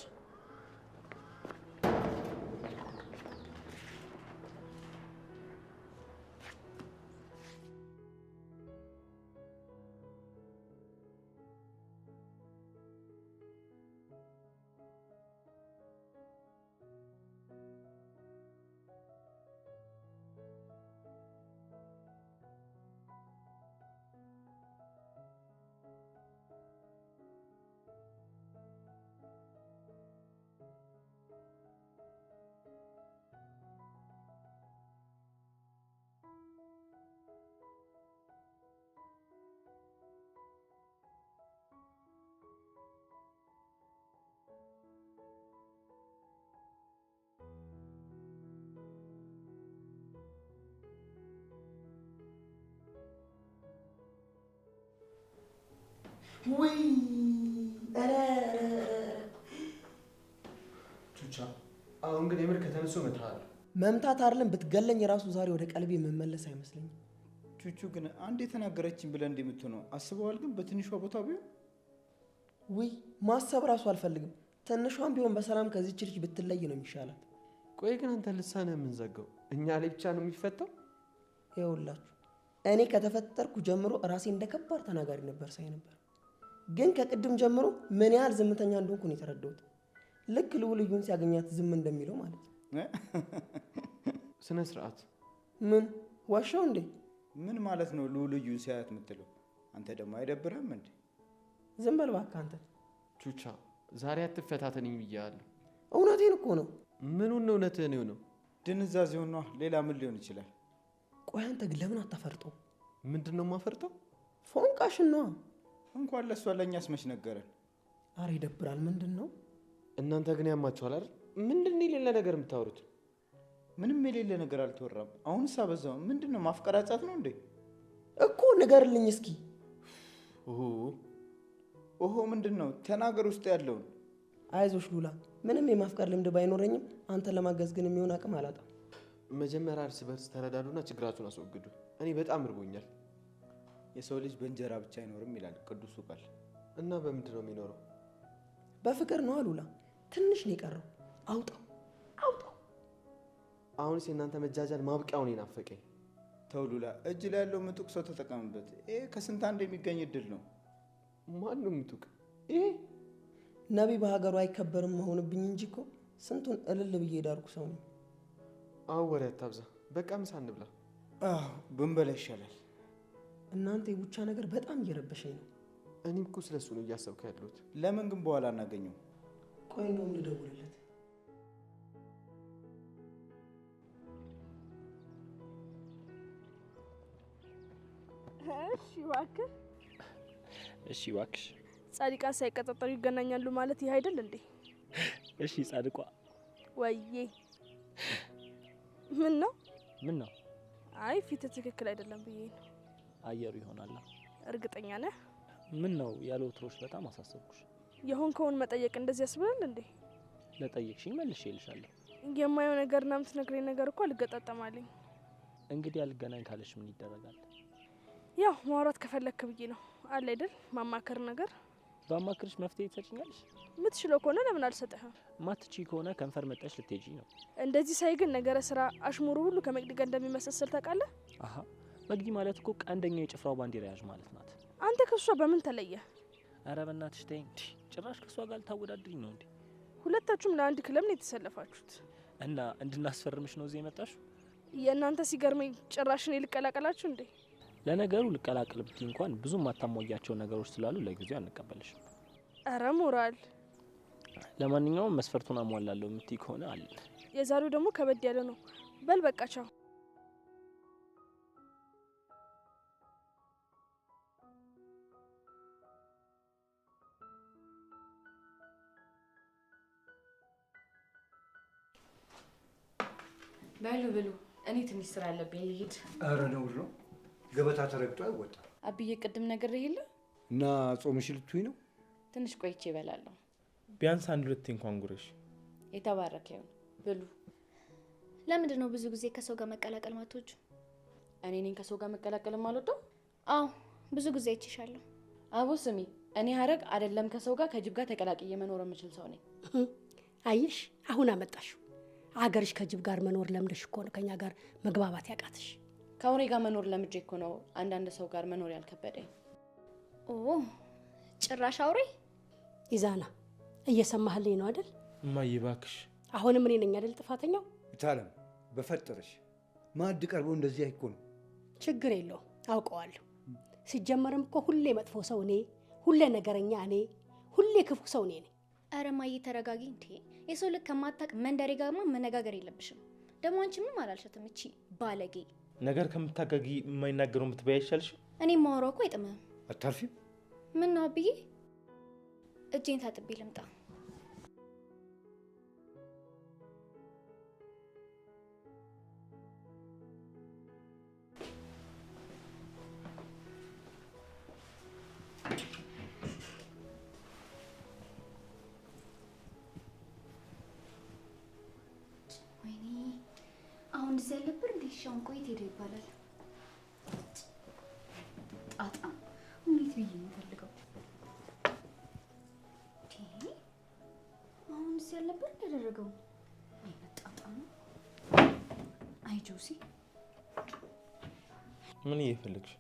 ውይ ኧረ ቹቻ፣ አሁን ግን የምር ከተነሱ እመታሃለሁ። መምታት አይደለም ብትገለኝ ራሱ ዛሬ ወደ ቀልቤ የምመለስ አይመስለኝም። ቹቹ ግን አንድ የተናገረችን ብለህ እንደምትሆነው አስበዋል? ግን በትንሿ ቦታ ቢሆን ውይ ማሰብ ራሱ አልፈልግም። ትንሿም ቢሆን በሰላም ከዚህች ልጅ ብትለይ ነው የሚሻላት። ቆይ ግን አንተ ልሳንህ የምንዘጋው እኛ ላይ ብቻ ነው የሚፈታው? ይኸውላችሁ እኔ ከተፈጠርኩ ጀምሮ ራሴ እንደ ከባድ ተናጋሪ ነበር ሳይ ነበር። ግን ከቅድም ጀምሮ ምን ያህል ዝምተኛ እንደሆንኩ ነው የተረዳሁት። ልክ ልዑል እዩን ሲያገኛት ዝም እንደሚለው ማለት ነው። ስነ ስርዓት ምን ዋሻው እንዴ? ምን ማለት ነው ልዑል እዩን ሲያያት የምትለው? አንተ ደግሞ አይደብርህም እንዴ? ዝም በል እባክህ አንተ። ቹቻ ዛሬ አትፈታተንኝ ብያለሁ። እውነቴን እኮ ነው። ምኑን ነው እውነትህን የሆነው? ድንዛዜው ነዋ። ሌላ ምን ሊሆን ይችላል? ቆይ አንተ ግን ለምን አታፈርጠው? ምንድን ነው የማፈርጠው? ፎንቃሽን ነዋ። እንኳን ለእሷ ለእኛስ መች ነገረን? አረ ይደብራል። ምንድን ነው እናንተ ግን ያማችኋል አይደል? ምንድን ነው የሌለ ነገር የምታወሩት? ምንም የሌለ ነገር አልተወራም። አሁንስ አበዛው። ምንድን ነው ማፍቀራጻት ነው እንዴ? እኮ ንገርልኝ እስኪ። ኦሆ ምንድን ነው ተናገር፣ ውስጥ ያለውን። አይዞሽ ሉላ፣ ምንም የማፍቀር ልምድ ባይኖረኝም አንተን ለማገዝ ግን የሚሆን አቅም አላጣም። መጀመሪያ እርስ በርስ ተረዳዱና ችግራችሁን አስወግዱ። እኔ በጣም እርቦኛል። የሰው ልጅ በእንጀራ ብቻ አይኖርም ይላል ቅዱሱ ቃል። እና በምንድን ነው የሚኖረው? በፍቅር ነው ሉላ። ትንሽ ነው የቀረው። አውጣው አውጣው። አሁንስ የእናንተ መጃጃል ማብቂያውን ናፈቀኝ። ተው ሉላ፣ እጅ ላይ ያለው ምጡቅ ሰው ተጠቀምበት። ይሄ ከስንት አንድ የሚገኝ እድል ነው። ማን ነው ምጡቅ? ይሄ ነቢ በሀገሩ አይከበርም መሆንብኝ እንጂ እኮ ስንቱን እልል ብዬ ዳርኩ ሰው ነኝ። አዎ ወሬ አታብዛ። በቃ ምሳ እንብላ። አዎ ብንበላ ይሻላል። እናንተ የቡቻ ነገር በጣም እየረበሸኝ ነው። እኔም እኮ ስለሱ ነው እያሰብኩ ያለሁት። ለምን ግን በኋላ አናገኘው? ቆይ እንደውም ልደውልለት። እሺ እባክህ። እሺ እባክሽ። ጻድቃን ሳይቀጣጠሩ ይገናኛሉ ማለት ይህ አይደል እንዴ? እሺ ጻድቋ። ወይዬ ምን ነው ምን ነው? አይ ፊት ትክክል አይደለም ብዬ ነው። አየሩ ይሆናል። እርግጠኛ ነህ? ምን ነው ያለ ወትሮሽ በጣም አሳሰብኩሽ። የሆንከውን መጠየቅ እንደዚህ ያስብላል እንዴ? ለጠየቅሽኝ መልሼ እልሻለሁ። የማየው ነገርና የምትነግረኝ ነገር እኮ አልገጣጠማለኝ። እንግዲህ አልገናኝ ካለሽ ምን ይደረጋል? ያው ማውራት ከፈለክ ብዬ ነው አለ አይደል? ማማከር ነገር ባማክርሽ መፍትሄ ትሰጭኛለሽ? የምትችለው ከሆነ ለምን አልሰጥህም? ማትቺ ከሆነ ከንፈር መጣሽ ልትሄጂ ነው። እንደዚህ ሳይ ግን ነገረ ስራ አሽሙሩ ሁሉ ከመቅዲ ጋር እንደሚመሳሰል ታውቃለህ? አሃ መቅዲ ማለት እኮ ቀንደኛ የጭፍራው ባንዲራ ያዥ ማለት ናት። አንተ ከሷ በምን ተለየ? ኧረ በእናትሽ ተይኝ። ጭራሽ ከሷ ጋር ልታወዳድሪኝ ነው እንዴ? ሁለታችሁም ለአንድ ክለብ ነው የተሰለፋችሁት እና እንድናስፈርምሽ ነው እዚህ የመጣሽው? የእናንተ ሲገርመኝ ጭራሽ እኔ ልቀላቀላችሁ እንዴ? ለነገሩ ልቀላቅል ብትይ እንኳን ብዙ ማታሟያቸው ነገሮች ስላሉ ለጊዜው አንቀበልሽም። ኧረ ሞራል። ለማንኛውም መስፈርቱን አሟላለሁ የምትይ ከሆነ አለ። የዛሬው ደግሞ ከበድ ያለ ነው። በል በቃ ቻው። በሉ ብሉ፣ እኔ ትንሽ ስራ አለብኝ ልሂድ። ኧረ ነውር ነው፣ ገበታ ተረግጦ አይወጣም። አብዬ ቅድም ነግሬህ የለ እና ጾምሽ ልትይ ነው? ትንሽ ቆይቼ እበላለሁ። ቢያንስ አንድ ሁለቴ እንኳን ጉረሽ። የተባረከ ይሁን። ብሉ። ለምንድን ነው ብዙ ጊዜ ከሰው ጋር መቀላቀል ማትወጂው? እኔ ነኝ ከሰው ጋር መቀላቀል የማልወደው? አዎ ብዙ ጊዜ አይቼሻለሁ። አቦ ስሚ፣ እኔ ሀረግ አይደለም ከሰው ጋር ከጅብ ጋር ተቀላቅዬ መኖር የምችል ሰው ነኝ። አየሽ፣ አሁን አመጣሽው። አገርሽ ከጅብ ጋር መኖር ለምደሽ እኮ ነው ከኛ ጋር መግባባት ያቃተሽ። ከአውሬ ጋር መኖር ለምጄ እኮ ነው አንዳንድ ሰው ጋር መኖር ያልከበደኝ። ኦ ጭራሽ አውሬ። ይዛና እየሰማህልኝ ነው አይደል? እማዬ እባክሽ። አሁንም እኔ ነኝ አይደል ጥፋተኛው? እታለም በፈጠረሽ ማዕድ ቀርቦ እንደዚህ አይኮንም። ችግር የለውም አውቀዋለሁ። ሲጀመርም እኮ ሁሌ መጥፎ ሰው እኔ፣ ሁሌ ነገረኛ እኔ፣ ሁሌ ክፉ ሰው እኔ ነኝ። ኧረ እማዬ ተረጋጊ። እንዴ የሰው ልክ ከማታውቅ መንደሬ ጋርማ መነጋገር የለብሽም። ደግሞ አንቺ ምንም አላልሻትም። እቺ ባለጌ ነገር ከምታጋጊ የማይናገረው የምትበይ አይሻልሽም? እኔ የማወራው እኮ አይጥምህም። አታርፊም? ምን ነው አብዬ፣ እጄን ታጥቤ ልምጣ። እሺ አሁን ቆይ ሄደ ይባላል። ጣጣ እንዴት ብዬ ነው የምፈልገው? አሁን እዚህ ያልነበር ያደረገው ጣጣ ነው። አይ ጆሲ፣ ምን እየፈለግሽ?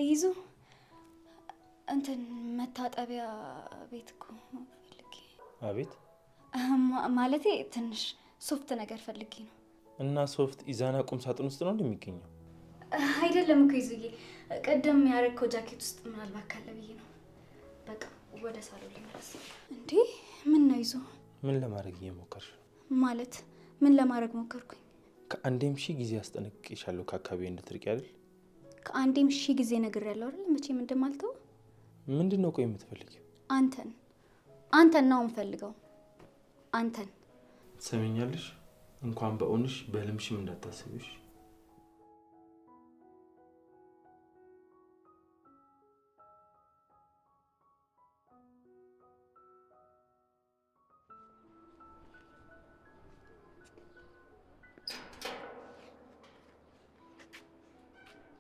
ይዞ እንትን መታጠቢያ ቤት እኮ ፈልጌ። አቤት? ማለቴ ትንሽ ሶፍት ነገር ፈልጌ ነው። እና ሶፍት ኢዛና ቁም ሳጥን ውስጥ ነው እንደሚገኘው? አይደለም እኮ ይዙዬ፣ ቀደም ያደረግከው ጃኬት ውስጥ ምናልባት ካለ ብዬ ነው። በቃ ወደ ሳሎን ልመለስ። እንዴ ምን ነው ይዞ? ምን ለማድረግ እየሞከርሽ ነው? ማለት ምን ለማድረግ ሞከርኩኝ? ከአንዴም ሺህ ጊዜ አስጠነቅቄሻለሁ ከአካባቢ እንድትርቂ አይደል? ከአንዴም ሺህ ጊዜ ነግሬያለሁ አይደል? መቼም እንደማልተው። ምንድን ነው ቆይ የምትፈልጊው? አንተን አንተን ነው የምፈልገው። አንተን። ትሰሚኛለሽ? እንኳን በእውንሽ በህልምሽም እንዳታስቢሽ።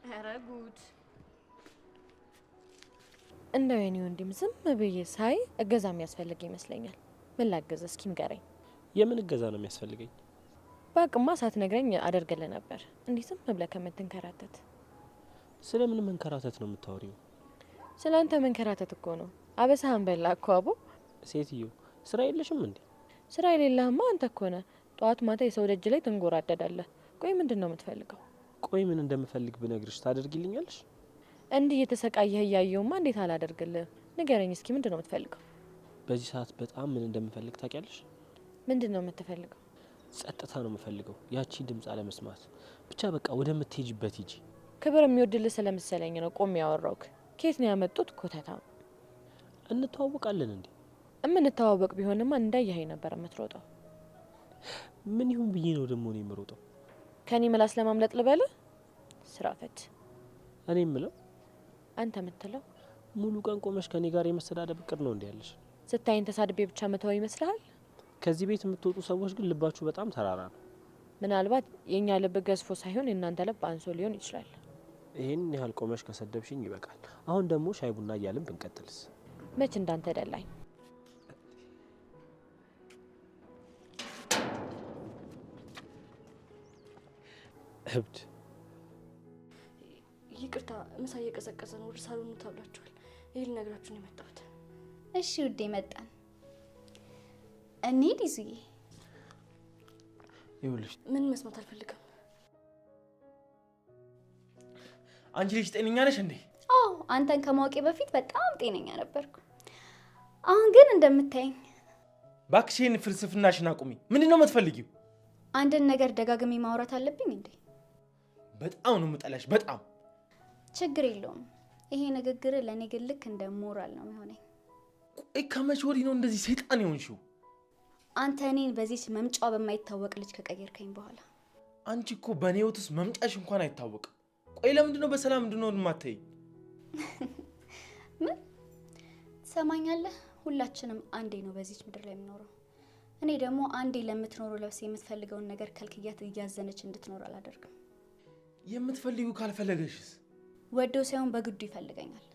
ኧረ ጉድ! እንደው የኔ ወንድም ዝም ብዬ ሳይ እገዛ የሚያስፈልግ ይመስለኛል። ምን ላገዘ እስኪ ንገረኝ። የምን እገዛ ነው የሚያስፈልገኝ? በአቅማ ሳትነግረኝ አደርግልህ ነበር። እንዲህ ዝም ብለህ ከምትንከራተት። ስለምን መንከራተት ነው የምታወሪው? ስለ አንተ መንከራተት እኮ ነው። አበሳህን በላ እኮ አቦ። ሴትዮ ስራ የለሽም እንዴ? ስራ የሌለህማ አንተ እኮ ነህ። ጠዋት ማታ የሰው ደጅ ላይ ትንጎራደዳለህ። ቆይ ምንድን ነው የምትፈልገው? ቆይ ምን እንደምፈልግ ብነግርሽ ታደርጊልኛለሽ? እንዲህ እየተሰቃየህ እያየሁማ እንዴት አላደርግልህም? ንገረኝ እስኪ ምንድን ነው የምትፈልገው? በዚህ ሰዓት በጣም ምን እንደምፈልግ ታውቂያለሽ? ምንድን ነው የምትፈልገው? ጸጥታ ነው የምፈልገው። ያቺን ድምፅ አለመስማት ብቻ። በቃ ወደምትሄጂበት ሂጂ። ክብር የሚወድልህ ስለመሰለኝ ነው ቆሜ ያወራሁህ። ከየት ነው ያመጡት ኮተታ? እንተዋወቃለን እንዴ? የምንተዋወቅ ቢሆንማ እንዳየኸኝ ነበር የምትሮጠው። ምን ይሁን ብዬ ነው ደግሞ እኔ የምሮጠው? ከኔ ምላስ ለማምለጥ ልበልህ? ስራ ፈት። እኔ የምለው አንተ የምትለው ሙሉ ቀን ቆመሽ ከኔ ጋር የመሰዳደብ እቅድ ነው እንዴ ያለሽ? ስታይን ተሳድቤ ብቻ መተው ይመስልሃል? ከዚህ ቤት የምትወጡ ሰዎች ግን ልባችሁ በጣም ተራራ ነው። ምናልባት የኛ ልብ ገዝፎ ሳይሆን የእናንተ ልብ አንሶ ሊሆን ይችላል። ይሄን ያህል ቆመሽ ከሰደብሽኝ ይበቃል። አሁን ደግሞ ሻይ ቡና እያልን ብንቀጥልስ? መች እንዳንተ ደላኝ። እብድ። ይቅርታ፣ ምሳ እየቀዘቀዘ ነው። ወደ ሳሎኑ ተብላችኋል። ይሄ ልነግራችሁ ነው የመጣሁት። እሺ ውዴ፣ መጣን። እንሂድ ይዙዬ። ይኸውልሽ፣ ምን መስማት አልፈልግም። አንቺ ልጅ ጤነኛ ነሽ እንዴ? አዎ፣ አንተን ከማወቄ በፊት በጣም ጤነኛ ነበርኩ። አሁን ግን እንደምታየኝ። እባክሽ ይሄን ፍልስፍናሽን አቁሚ። ምንድን ነው የምትፈልጊው? አንድን ነገር ደጋግሜ ማውራት አለብኝ እንዴ? በጣም ነው የምጠላሽ፣ በጣም። ችግር የለውም። ይሄ ንግግር ለእኔ ግን ልክ እንደ ሞራል ነው የሚሆነኝ። ቆይ ከመቼ ወዲህ ነው እንደዚህ ሰይጣን የሆንሽው? አንተ እኔን በዚች መምጫዋ በማይታወቅ ልጅ ከቀየርከኝ በኋላ። አንቺ እኮ በእኔ ህይወት ውስጥ መምጫሽ እንኳን አይታወቅም። ቆይ ለምንድን ነው በሰላም እንድንሆን የማታይኝ? ምን ትሰማኛለህ? ሁላችንም አንዴ ነው በዚች ምድር ላይ የምኖረው። እኔ ደግሞ አንዴ ለምትኖረው ለብስ የምትፈልገውን ነገር ከልክያት እያዘነች እንድትኖር አላደርግም። የምትፈልጊው ካልፈለገሽስ? ወዶ ሳይሆን በግዱ ይፈልገኛል።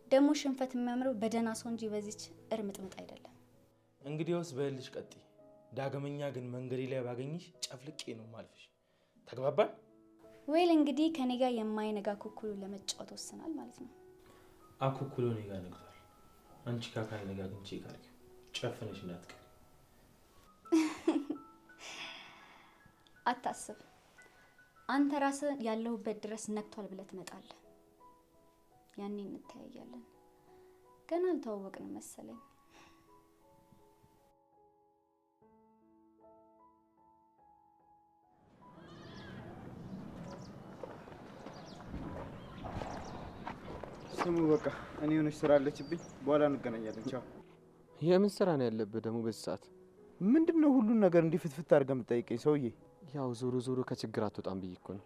ደግሞ ሽንፈት የሚያምረው በደህና ሰው እንጂ በዚች እርምጥምጥ አይደለም። እንግዲያውስ በልሽ ቀጥይ። ዳግመኛ ግን መንገዴ ላይ ባገኝሽ ጨፍልቄ ነው ማልፍሽ። ተግባባን? ወይል እንግዲህ ከኔ ጋር የማይነጋ ኩኩሉ ለመጫወት ወስናል ማለት ነው። አኩኩሉ እኔ ጋር ነግቷል። አንቺ ጋር ካልነጋ ግን check አድርጊው። ጨፍነሽ እንዳትቀሪ። አታስብ። አንተ ራስህ ያለሁበት ድረስ ነግቷል ብለህ ትመጣለህ። ያኔ እንተያያለን። ገና አልተዋወቅንም መሰለኝ። ስሙ በቃ እኔ የሆነች ስራ አለችብኝ። በኋላ እንገናኛለን። ቻው። የምን ስራ ነው ያለብህ ደግሞ በዚህ ሰዓት? ምንድነው ሁሉን ነገር እንዲህ ፍትፍት አድርገህ የምትጠይቀኝ ሰውዬ? ያው ዞሮ ዞሮ ከችግር አትወጣም ብዬ እኮ ነው።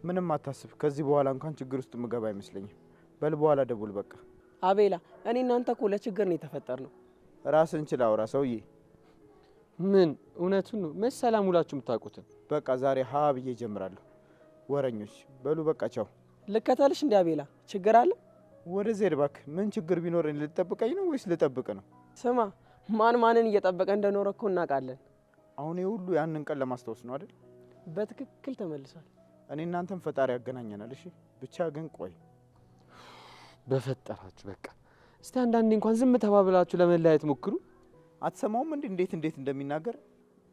ምንም አታስብ። ከዚህ በኋላ እንኳን ችግር ውስጥ ምገባ አይመስለኝም። በል በኋላ ደውል በቃ። አቤላ፣ እኔ እናንተ እኮ ለችግር ነው የተፈጠርነው። ራስን ችል አውራ ሰውዬ። ምን እውነቱን ነው። መች ሰላም ውላችሁ የምታውቁትን? በቃ ዛሬ ሀ ብዬ እጀምራለሁ። ወረኞች በሉ በቃ ቻው። ልከተልሽ እንዴ አቤላ? ችግር አለ? ወደዚህ ሂድ እባክህ። ምን ችግር ቢኖር እኔ ልትጠብቀኝ ነው ወይስ ልጠብቅ ነው? ስማ፣ ማን ማንን እየጠበቀ እንደኖረ እኮ እናውቃለን። አሁን ይሄ ሁሉ ያንን ቀን ለማስታወስ ነው አይደል? በትክክል ተመልሷል። እኔ እናንተም ፈጣሪ ያገናኘናል። እሺ ብቻ ግን ቆይ በፈጠራችሁ በቃ እስቲ አንዳንዴ እንኳን ዝም ተባብላችሁ ለመለያየት ሞክሩ። አትሰማውም እንዴ እንዴት እንዴት እንደሚናገር?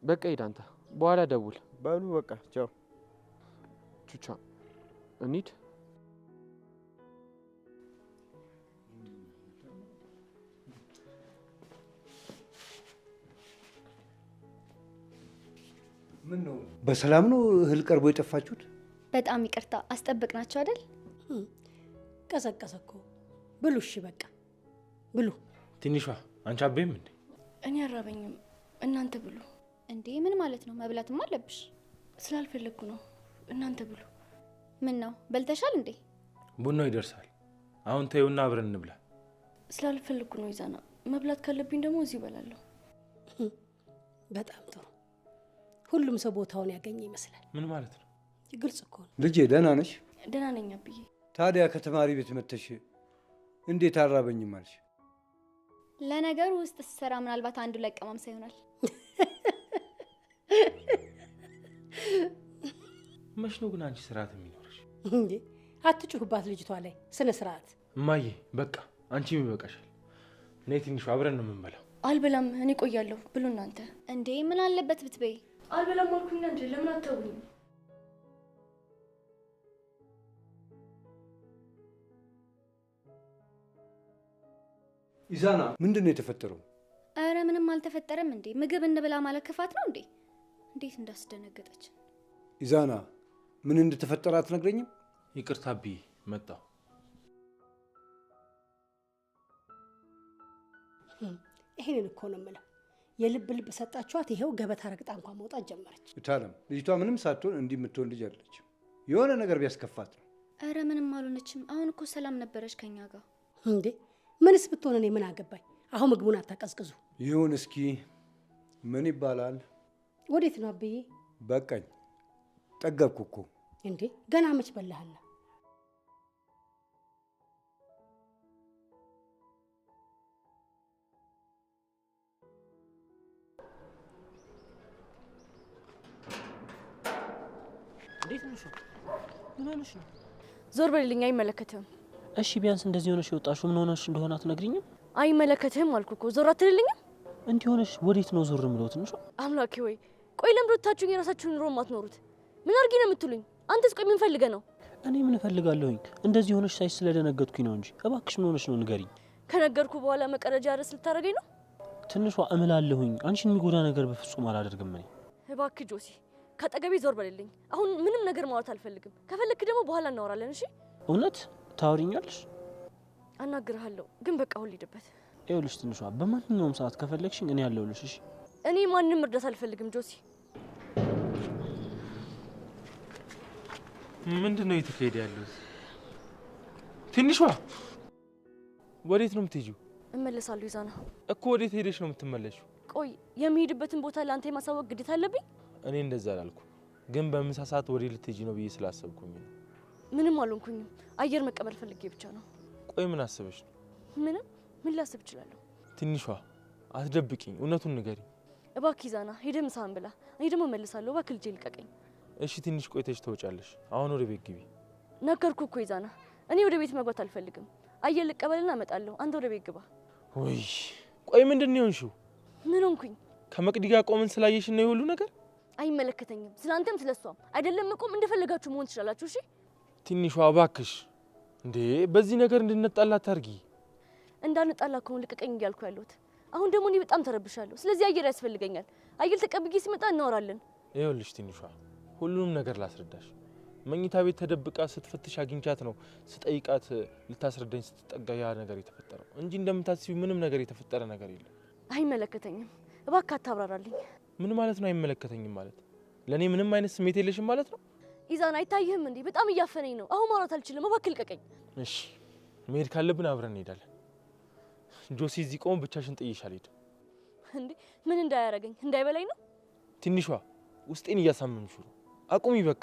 በቃ ሂድ አንተ፣ በኋላ ደውል። በሉ በቃ ቻው። ቹቻ እንሂድ። ምን ነው በሰላም ነው እህል ቀርቦ የጠፋችሁት? በጣም ይቅርታ አስጠብቅናችሁ አይደል? ቀዘቀዘ እኮ። ብሉ እሺ በቃ ብሉ። ትንሿ አንቺ አበይም እንዴ? እኔ አራበኝም፣ እናንተ ብሉ። እንዴ ምን ማለት ነው? መብላትም አለብሽ። ስላልፈለግኩ ነው። እናንተ ብሉ። ምን ነው በልተሻል እንዴ? ቡናው ይደርሳል። አሁን ተይውና አብረን እንብላ። ስላልፈለግኩ ነው ይዛና። መብላት ካለብኝ ደግሞ እዚሁ እበላለሁ። በጣም ጥሩ። ሁሉም ሰው ቦታውን ያገኘ ይመስላል። ምን ማለት ነው? ግልጽ እኮ ነው። ልጄ ደህና ነሽ? ደህና ነኝ አብዬ። ታዲያ ከተማሪ ቤት መተሽ እንዴት አራበኝም አልሽ? ለነገሩ ውስጥ ስሰራ ምናልባት አንዱ ለቀማምሳ ይሆናል። መች ነው ግን አንቺ ስርዓት የሚኖርሽ እንዴ? አትጩህባት ልጅቷ ላይ ስነ ስርዓት። እማዬ በቃ አንቺም ይበቃሻል። ነይ ትንሿ አብረን ነው የምንበላው። አልበላም እኔ ቆያለሁ። ብሉ እናንተ። እንዴ ምን አለበት ብትበይ? አልበላም አልኩኝ እንዴ ለምን አተውኝ? ኢዛና ምንድን ነው የተፈጠረው? አረ ምንም አልተፈጠረም። እንዴ ምግብ እንብላ ማለት ክፋት ነው እንዴ? እንዴት እንዳስደነገጠች። ኢዛና ምን እንደተፈጠረ አትነግረኝም? ይቅርታ አብዬ መጣሁ። ይሄንን እኮ ነው የምለው። የልብ ልብ ሰጣችኋት፣ ይሄው ገበታ ረግጣ እንኳን መውጣት ጀመረች። እታለም ልጅቷ ምንም ሳትሆን እንዲህ የምትሆን ልጅ አይደለችም። የሆነ ነገር ቢያስከፋት ነው። አረ ምንም አልሆነችም። አሁን እኮ ሰላም ነበረች ከኛ ጋር። እንዴ ምንስ ብትሆን እኔ ምን አገባኝ? አሁን ምግቡን አታቀዝቅዙ። ይሁን እስኪ ምን ይባላል? ወዴት ነው አብዬ? በቃኝ፣ ጠገብኩ እኮ። እንዴ ገና መች በላህና? እንዴት ነሽ? ምን ሆነሽ ነው? ዞር በልልኝ፣ አይመለከትህም። እሺ ቢያንስ እንደዚህ ሆነሽ የወጣሽው ምን ሆነሽ እንደሆነ አትነግሪኝም? አይመለከትህም አልኩ እኮ። ዞር አትልልኝም? እንዲህ ሆነሽ ወዴት ነው ዞር የምለው? ትንሿ አምላኬ ወይ ቆይ ለምን ወጣችሁ የራሳችሁን ኑሮ የማትኖሩት? ምን አድርጊ ነው የምትሉኝ? አንተስ ቆይ ምን ፈልገህ ነው? እኔ ምን እፈልጋለሁኝ? እንደዚህ ሆነሽ ሳይሽ ስለደነገጥኩኝ ነው እንጂ። እባክሽ ምን ሆነሽ ነው ንገሪኝ። ከነገርኩ በኋላ መቀረጃ ርዕስ ልታረገኝ ነው? ትንሿ እምላለሁኝ፣ አንቺን የሚጎዳ ነገር በፍጹም አላደርግም እኔ። እባክህ ጆሲ ከአጠገቤ ዞር በልልኝ። አሁን ምንም ነገር ማውራት አልፈልግም። ከፈለክ ደግሞ በኋላ እናወራለን። እሺ? እውነት ታወሪኛለሽ? አናግርሃለሁ፣ ግን በቃ አሁን ልሂድበት። ይኸውልሽ ትንሿ በማንኛውም ሰዓት ከፈለግሽኝ እኔ አለሁልሽ። እሺ? እኔ ማንም እርዳታ አልፈልግም ጆሲ። ምንድን ነው እየተካሄደ ያለው? ትንሿ ወዴት ነው የምትሄጂው? እመለሳለሁ ይዛና። እኮ ወዴት ሄደሽ ነው የምትመለሺው? ቆይ የሚሄድበትን ቦታ ለአንተ የማሳወቅ ግዴታ አለብኝ? እኔ እንደዛ አላልኩም፣ ግን በምሳ ሰዓት ወዴት ልትሄጂ ነው ብዬ ስላሰብኩኝ ነው። ምንም አልሆንኩኝም። አየር መቀበል ፈልጌ ብቻ ነው። ቆይ ምን አስበሽ ነው? ምንም። ምን ላስብ እችላለሁ? ትንሿ አትደብቂኝ፣ እውነቱን ንገሪኝ። እባክህ ይዛና ሄደህ ምሳህን ብላ፣ እኔ ደግሞ እመለሳለሁ። እባክህ ልጄ ልቀቀኝ። እሺ ትንሽ ቆይተሽ ትወጫለሽ። አሁን ወደ ቤት ግቢ። ነገርኩህ እኮ ይዛና፣ እኔ ወደ ቤት መግባት አልፈልግም። አየር ልቀበልና እመጣለሁ። አንተ ወደ ቤት ግባ። ውይ ቆይ ምንድን ነው የሆንሽው? ምን ሆንኩኝ? ከመቅዲ ጋር ቆመን ስላየሽ ነው የሁሉ ነገር? አይመለከተኝም። ስላንተም ስለሷም አይደለም። መቆም እንደፈለጋችሁ መሆን ትችላላችሁ። እሺ ትንሿ እባክሽ፣ እንዴ በዚህ ነገር እንድንጣላ አታርጊ። እንዳንጣላ ከሆነ ልቀቀኝ እያልኩ ያለሁት። አሁን ደግሞ እኔ በጣም ተረብሻለሁ። ስለዚህ አየር ያስፈልገኛል። አየር ተቀብዬ ሲመጣ እናወራለን። ይኸውልሽ ትንሿ ሁሉንም ነገር ላስረዳሽ። መኝታ ቤት ተደብቃ ስትፈትሽ አግኝቻት ነው ስጠይቃት ልታስረዳኝ ስትጠጋ ያ ነገር የተፈጠረው እንጂ እንደምታስቢው ምንም ነገር የተፈጠረ ነገር የለም። አይመለከተኝም። እባክህ አታብራራልኝ። ምን ማለት ነው አይመለከተኝም ማለት? ለኔ ምንም አይነት ስሜት የለሽም ማለት ነው? ኢዛን አይታይህም እንዴ? በጣም እያፈነኝ ነው። አሁን ማውራት አልችልም። እባክህ ልቀቀኝ። እሺ መሄድ ካለብን አብረን እንሄዳለን። ጆሲ እዚህ ቆሞ ብቻሽን ጥዬሽ አልሄድም። እንዴ ምን እንዳያረገኝ እንዳይበላኝ ነው? ትንሿ ውስጤን እያሳመምሽው ነው። አቁሚ በቃ።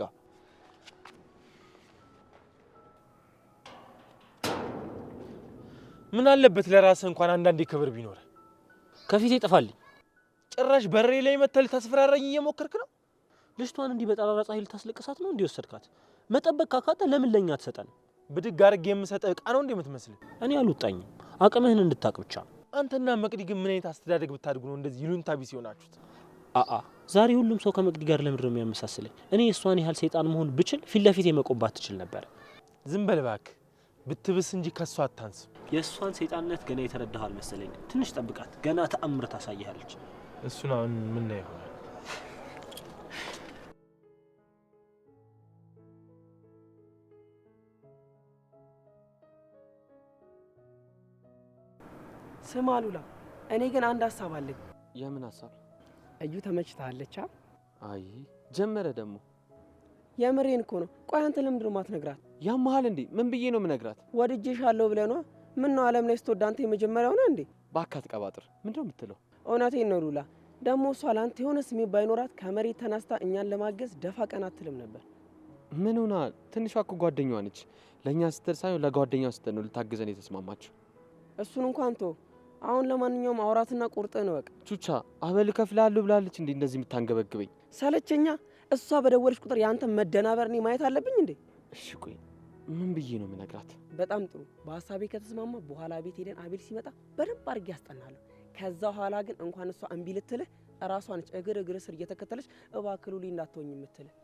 ምን አለበት ለራስህ እንኳን አንዳንዴ ክብር ቢኖር። ከፊቴ ይጠፋልኝ። ጭራሽ በሬ ላይ መተህ ልታስፈራራኝ እየሞከርክ ነው። ልጅቷን እንዲህ በጠራራ ፀሐይ ልታስለቅሳት ነው እንዲህ ወሰድካት? መጠበቅ ካካተ ለምን ለኛ አትሰጠን? ብድግ አድርጌ የምሰጥህ ዕቃ ነው እንዴ የምትመስልህ? እኔ አልወጣኝም፣ አቅምህን እንድታቅ ብቻ። አንተና መቅዲ ግን ምን አይነት አስተዳደግ ብታድጉ ነው እንደዚህ ይሉኝታ ቢስ የሆናችሁት? አአ ዛሬ ሁሉም ሰው ከመቅዲ ጋር ለምንድን ነው የሚያመሳስለኝ? እኔ እሷን ያህል ሰይጣን መሆን ብችል ፊት ለፊት የመቆም ትችል ነበር። ዝም በል እባክህ፣ ብትብስ እንጂ ከሷ አታንስ። የእሷን ሰይጣንነት ገና የተረዳህ አልመሰለኝም። ትንሽ ጠብቃት፣ ገና ተአምር ታሳይሃለች። እሱን አሁን ምን ይሆናል? ስማ ሉላ፣ እኔ ግን አንድ ሀሳብ አለኝ። የምን ሀሳብ? እዩ ተመችታለች? አይ ጀመረ ደግሞ። የምሬን እኮ ነው። ቆይ አንተ ለምንድን ነው የማትነግራት? ያመሃል እንዴ? ምን ብዬ ነው የምነግራት? ወድጄሻለሁ ብለህ ነዋ። ምን ነው ዓለም ላይ ስትወድ አንተ የመጀመሪያው ነህ እንዴ? እባክህ አትቀባጥር። ምንድን ነው የምትለው? እውነቴን ነው ሉላ። ደግሞ እሷ ለአንተ የሆነ ስሜት ባይኖራት ከመሬት ተነስታ እኛን ለማገዝ ደፋ ቀና አትልም ነበር። ምን ሆና? ትንሿ እኮ ጓደኛዋ ነች። ለእኛ ስትል ሳይሆን ለጓደኛዋ ስትል ነው ልታግዘን የተስማማችው። እሱን እንኳን ተወው። አሁን ለማንኛውም አውራትና ቁርጥህን እወቅ። ቹቻ አበል እከፍልሃለሁ ብላለች እንዴ እንደዚህ የምታንገበግበኝ? ሰለቸኛ። እሷ በደወለች ቁጥር ያንተ መደናበር እኔ ማየት አለብኝ እንዴ? እሺ ቆይ ምን ብዬ ነው የምነግራት? በጣም ጥሩ። በሀሳቤ ከተስማማ በኋላ ቤት ሄደን አቤል ሲመጣ በደንብ አድርጌ ያስጠናለሁ። ከዛ ኋላ ግን እንኳን እሷ እምቢ ልትልህ እራሷ ነች እግር እግር ስር እየተከተለች እባክህ ሉሊ እንዳትሆኝ የምትልህ።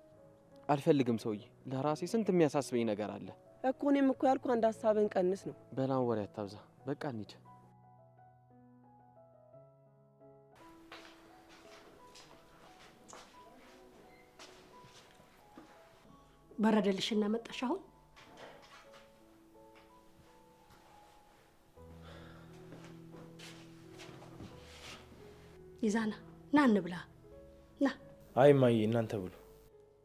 አልፈልግም ሰውዬ፣ ለራሴ ስንት የሚያሳስበኝ ነገር አለ እኮ። እኔም እኮ ያልኩህ አንድ ሀሳብህን ቀንስ ነው። በላም ወሬ አታብዛ፣ በቃ እንሂድ። በረደልሽና መጣሽ አሁን? ይዛና ና እንብላ ና። አይ እማዬ እናንተ ብሉ።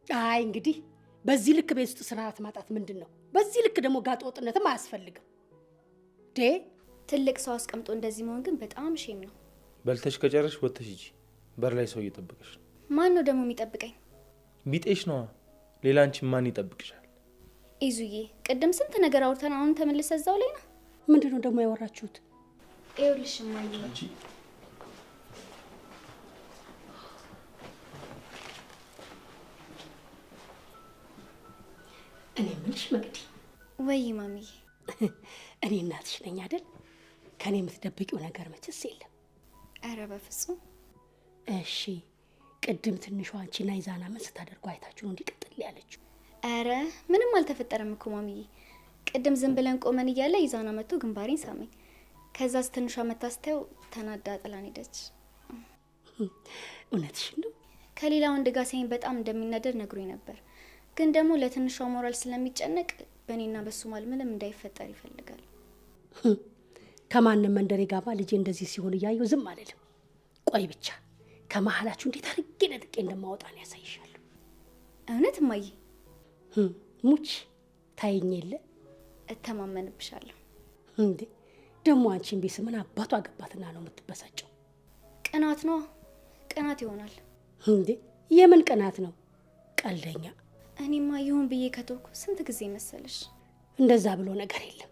አይ እንግዲህ በዚህ ልክ ቤት ውስጥ ስርዓት ማጣት ምንድን ነው? በዚህ ልክ ደግሞ ጋጠ ወጥነትም አያስፈልግም። ዴ ትልቅ ሰው አስቀምጦ እንደዚህ መሆን ግን በጣም shame ነው። በልተሽ ከጨረሽ ወጥተሽ ሂጂ። በር ላይ ሰው እየጠበቀሽ ነው። ማን ነው ደግሞ የሚጠብቀኝ? ቢጤሽ ነዋ። ሌላ አንቺ ማን ይጠብቅሻል? ኢዙዬ ቅድም ስንት ነገር አውርተን አሁን ተመልሰ እዛው ላይ ነው። ምንድነው ደግሞ ያወራችሁት? ይኸውልሽ እማዬ፣ እኔ የምልሽ መቅዲ። ወይ ማሚዬ። እኔ እናትሽ ነኝ አይደል? ከኔ የምትደብቂው ነገር መቼስ የለም። ኧረ በፍጹም። እሺ ቅድም ትንሿ አንቺና ይዛና ምን ስታደርጉ አይታችሁ ነው እንዲቀጥል ያለችው? ኧረ ምንም አልተፈጠረም እኮ ማሚዬ። ቅድም ዝም ብለን ቆመን እያለ ይዛና መጥቶ ግንባሬን ሳመኝ። ከዛስ ትንሿ መታ ስታየው ተናዳ ጥላን ሄደች። እውነትሽን ነው? ከሌላ ወንድ ጋር ሲያየኝ በጣም እንደሚናደድ ነግሮኝ ነበር። ግን ደግሞ ለትንሿ ሞራል ስለሚጨነቅ በእኔና በሱ መሃል ምንም እንዳይፈጠር ይፈልጋል። ከማንም መንደሬ ጋባ ልጄ እንደዚህ ሲሆን እያየሁ ዝም አልልም። ቆይ ብቻ ከመሀላችሁ እንዴት አድርጌ ነጥቄ እንደማወጣ ነው ያሳይሻለሁ። እውነት እማዬ? ሙች ታይኝ የለ እተማመንብሻለሁ። እንዴ ደግሞ አንቺን ቢስ ምን አባቱ አገባትና ነው የምትበሳጨው? ቅናት ነው፣ ቅናት ይሆናል። እንዴ የምን ቅናት ነው? ቀልደኛ። እኔማ ይሁን ብዬ ከተውኩ ስንት ጊዜ መሰለሽ። እንደዛ ብሎ ነገር የለም።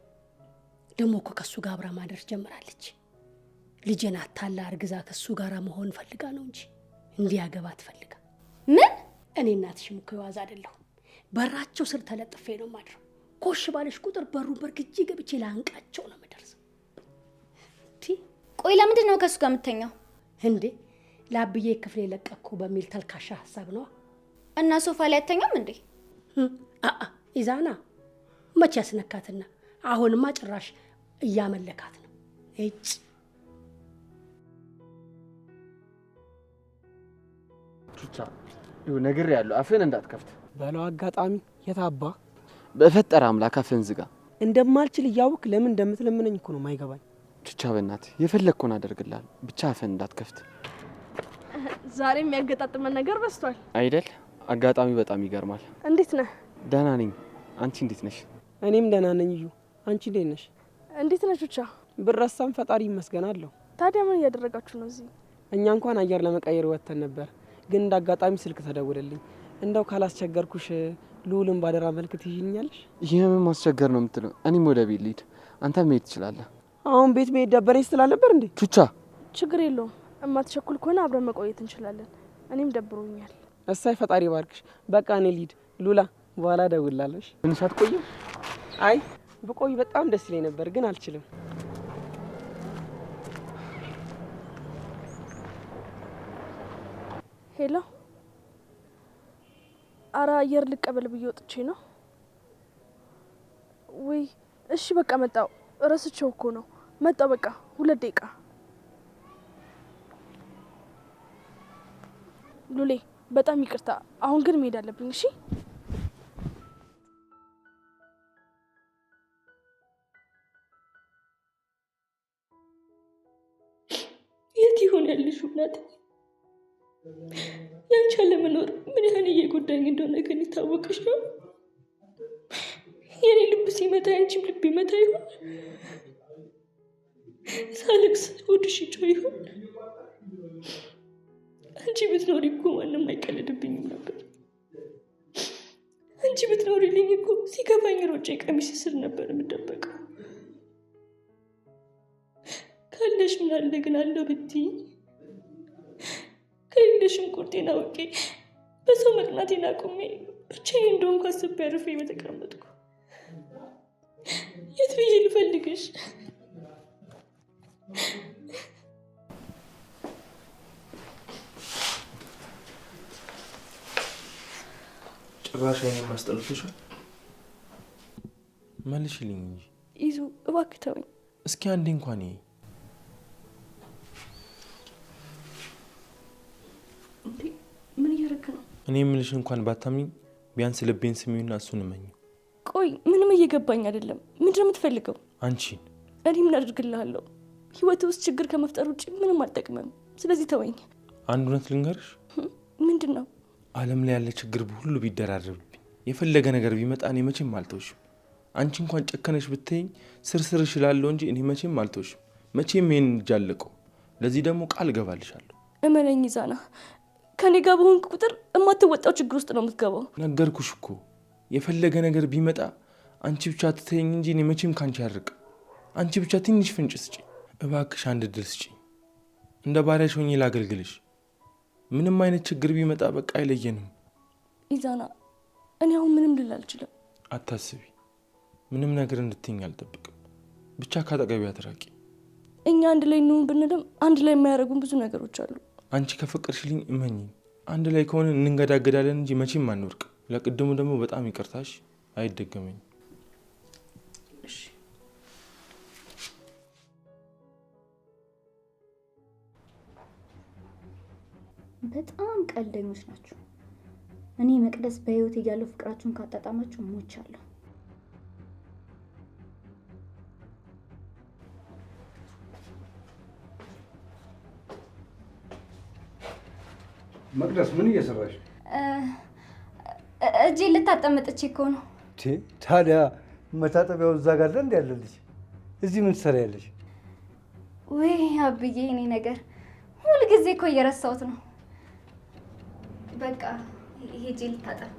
ደግሞ እኮ ከሱ ጋር አብራ ማደር ጀምራለች። ልጄን አታላ አርግዛ ከሱ ጋር መሆን ፈልጋ ነው እንጂ እንዲያገባት ፈልጋ። ምን? እኔ እናትሽም እኮ የዋዛ አይደለሁም። በራቸው ስር ተለጥፌ ነው ማድረው። ኮሽ ባለሽ ቁጥር በሩን በርግጄ ገብቼ ላንቃቸው ነው የምደርሰው። ቆይ ለምንድን ነው ከሱ ጋር የምተኛው? እንዴ ለአብዬ ክፍሌ ለቀቅኩ በሚል ተልካሻ ሀሳብ ነዋ። እና ሶፋ ላይ አተኛም እንዴ? አአ ይዛና መቼ ያስነካትና፣ አሁንማ ጭራሽ እያመለካት ነው። እጭ ቹቻ ይኸው ነግሬሃለሁ፣ አፍህን እንዳትከፍት። በለው አጋጣሚ የታባ በፈጠረ አምላክ አፍህን ዝጋ። እንደማልችል እያወቅህ ለምን እንደምትለምነኝ እኮ ነው የማይገባኝ። ቹቻ በእናትህ የፈለግከውን አደርግልሃለሁ፣ ብቻ አፍህን እንዳትከፍት። ዛሬ የሚያገጣጥመን ነገር በዝቷል አይደል? አጋጣሚ በጣም ይገርማል። እንዴት ነህ? ደህና ነኝ። አንቺ እንዴት ነሽ? እኔም ደህና ነኝ። እዩ አንቺ እንዴት ነሽ? እንዴት ነሽ ቹቻ? ብረሳም ፈጣሪ ይመስገን አለሁ። ታዲያ ምን እያደረጋችሁ ነው እዚህ? እኛ እንኳን አየር ለመቀየር ወጥተን ነበር፣ ግን እንደ አጋጣሚ ስልክ ተደውለልኝ። እንደው ካላስቸገርኩሽ ልዑልን ባደራ መልክ ትይዥልኛለሽ? ይህም ማስቸገር ነው የምትለው? እኔም ወደ ቤት ልሂድ፣ አንተ መሄድ ትችላለህ። አሁን ቤት መሄድ ደበረኝ ስትል አልነበር እንዴ? ቹቻ ችግር የለውም። እማትቸኩል ከሆነ አብረን መቆየት እንችላለን። እኔም ደብሮኛል። እሳይ ፈጣሪ ባርክሽ። በቃ እኔ ልሂድ። ሉላ በኋላ እደውልልሃለሁ። ትንሽ አትቆይም? አይ ብቆይ በጣም ደስ ይለኝ ነበር ግን አልችልም። Hello። አረ አየር ልቀበል ብዬ ወጥቼ ነው። ውይ እሺ በቃ መጣው። ረስቼው እኮ ነው። መጣው በቃ 2 ደቂቃ። ሉሌ በጣም ይቅርታ፣ አሁን ግን መሄድ አለብኝ። እሺ የት ይሆን ያለሽው እናቴ? ያንቺ አለመኖር ምን ያህል እየጎዳኝ እንደሆነ ግን ይታወቅሽ ነው። የኔ ልብ ሲመታ ያንቺም ልብ ይመታ ይሆን? ሳለቅስ ሆድሽ ይጮህ ይሆን? አንቺ ብትኖሪ እኮ ማንም አይቀልድብኝም ነበር። አንቺ ብትኖሪልኝ እኮ ሲከፋኝ ሮጬ ቀሚስ ስር ነበር የምደበቀው። ካለሽ ምን አለ ግን አለው ብትይኝ፣ ከሌለሽም ቁርጤን አውቄ በሰው መቅናቴን አቁሜ ብቻዬን እንደሆንኩ አስቤ አርፌ በተቀመጥኩ። የት ብዬ ልፈልግሽ? ጭራሽ አይኔን ማስጠልቶሻል። መልሽልኝ እንጂ ይዙ፣ እባክህ ተወኝ። እስኪ አንዴ እንኳን ይሄ እንዴ ምን እያደረክ ነው? እኔ የምልሽ እንኳን ባታምኚኝ ቢያንስ ልቤን ስሚውና እሱን እመኚው። ቆይ ምንም እየገባኝ አይደለም። ምንድን ነው የምትፈልገው? አንቺን። እኔ ምን አደርግልሃለሁ? ህይወት ውስጥ ችግር ከመፍጠር ውጭ ምንም አልጠቅምም። ስለዚህ ተወኝ። አንድ እውነት ልንገርሽ። ምንድን ነው? ዓለም ላይ ያለ ችግር ሁሉ ቢደራረብብኝ የፈለገ ነገር ቢመጣ እኔ መቼም አልተውሽም። አንቺ እንኳን ጨከነሽ ብትይኝ ስርስር እችላለሁ እንጂ እኔ መቼም አልተውሽም። መቼም ይሄን እጅ አልለቀውም። ለዚህ ደግሞ ቃል እገባልሻለሁ። እመነኝ ይዛና፣ ከኔ ጋር በሆንክ ቁጥር የማትወጣው ችግር ውስጥ ነው የምትገባው። ነገርኩሽ እኮ የፈለገ ነገር ቢመጣ አንቺ ብቻ ትተይኝ እንጂ እኔ መቼም ካንቺ አልርቅም። አንቺ ብቻ ትንሽ ፍንጭ ስጪኝ እባክሽ፣ አንድ እድል ስጪኝ። እንደ ባሪያሽ ሆኜ ላገልግልሽ። ምንም አይነት ችግር ቢመጣ በቃ አይለየንም። ኢዛና፣ እኔ አሁን ምንም ልል አልችልም። አታስቢ፣ ምንም ነገር እንድትይኝ አልጠብቅም። ብቻ ካጠገቤ አትራቂ። እኛ አንድ ላይ እንሁን ብንልም አንድ ላይ የማያደርጉን ብዙ ነገሮች አሉ። አንቺ ከፈቀድሽልኝ እመኚኝ፣ አንድ ላይ ከሆነ እንንገዳገዳለን እንጂ መቼም አንወርቅም። ለቅድሙ ደግሞ በጣም ይቅርታሽ፣ አይደገመኝም። እሺ። በጣም ቀልደኞች ናችሁ። እኔ መቅደስ በህይወት እያለሁ ፍቅራችሁን ካጣጣማችሁ ሞቻለሁ። መቅደስ ምን እየሰራሽ? እጄን ልታጠብ መጥቼ እኮ ነው። ታዲያ መታጠቢያው እዛ ጋር እንደ ያለልሽ እዚህ ምን ትሰሪያለሽ? ውይ አብዬ፣ እኔ ነገር ሁልጊዜ እኮ እየረሳሁት ነው። በቃ ሄጄ ልታጠብ።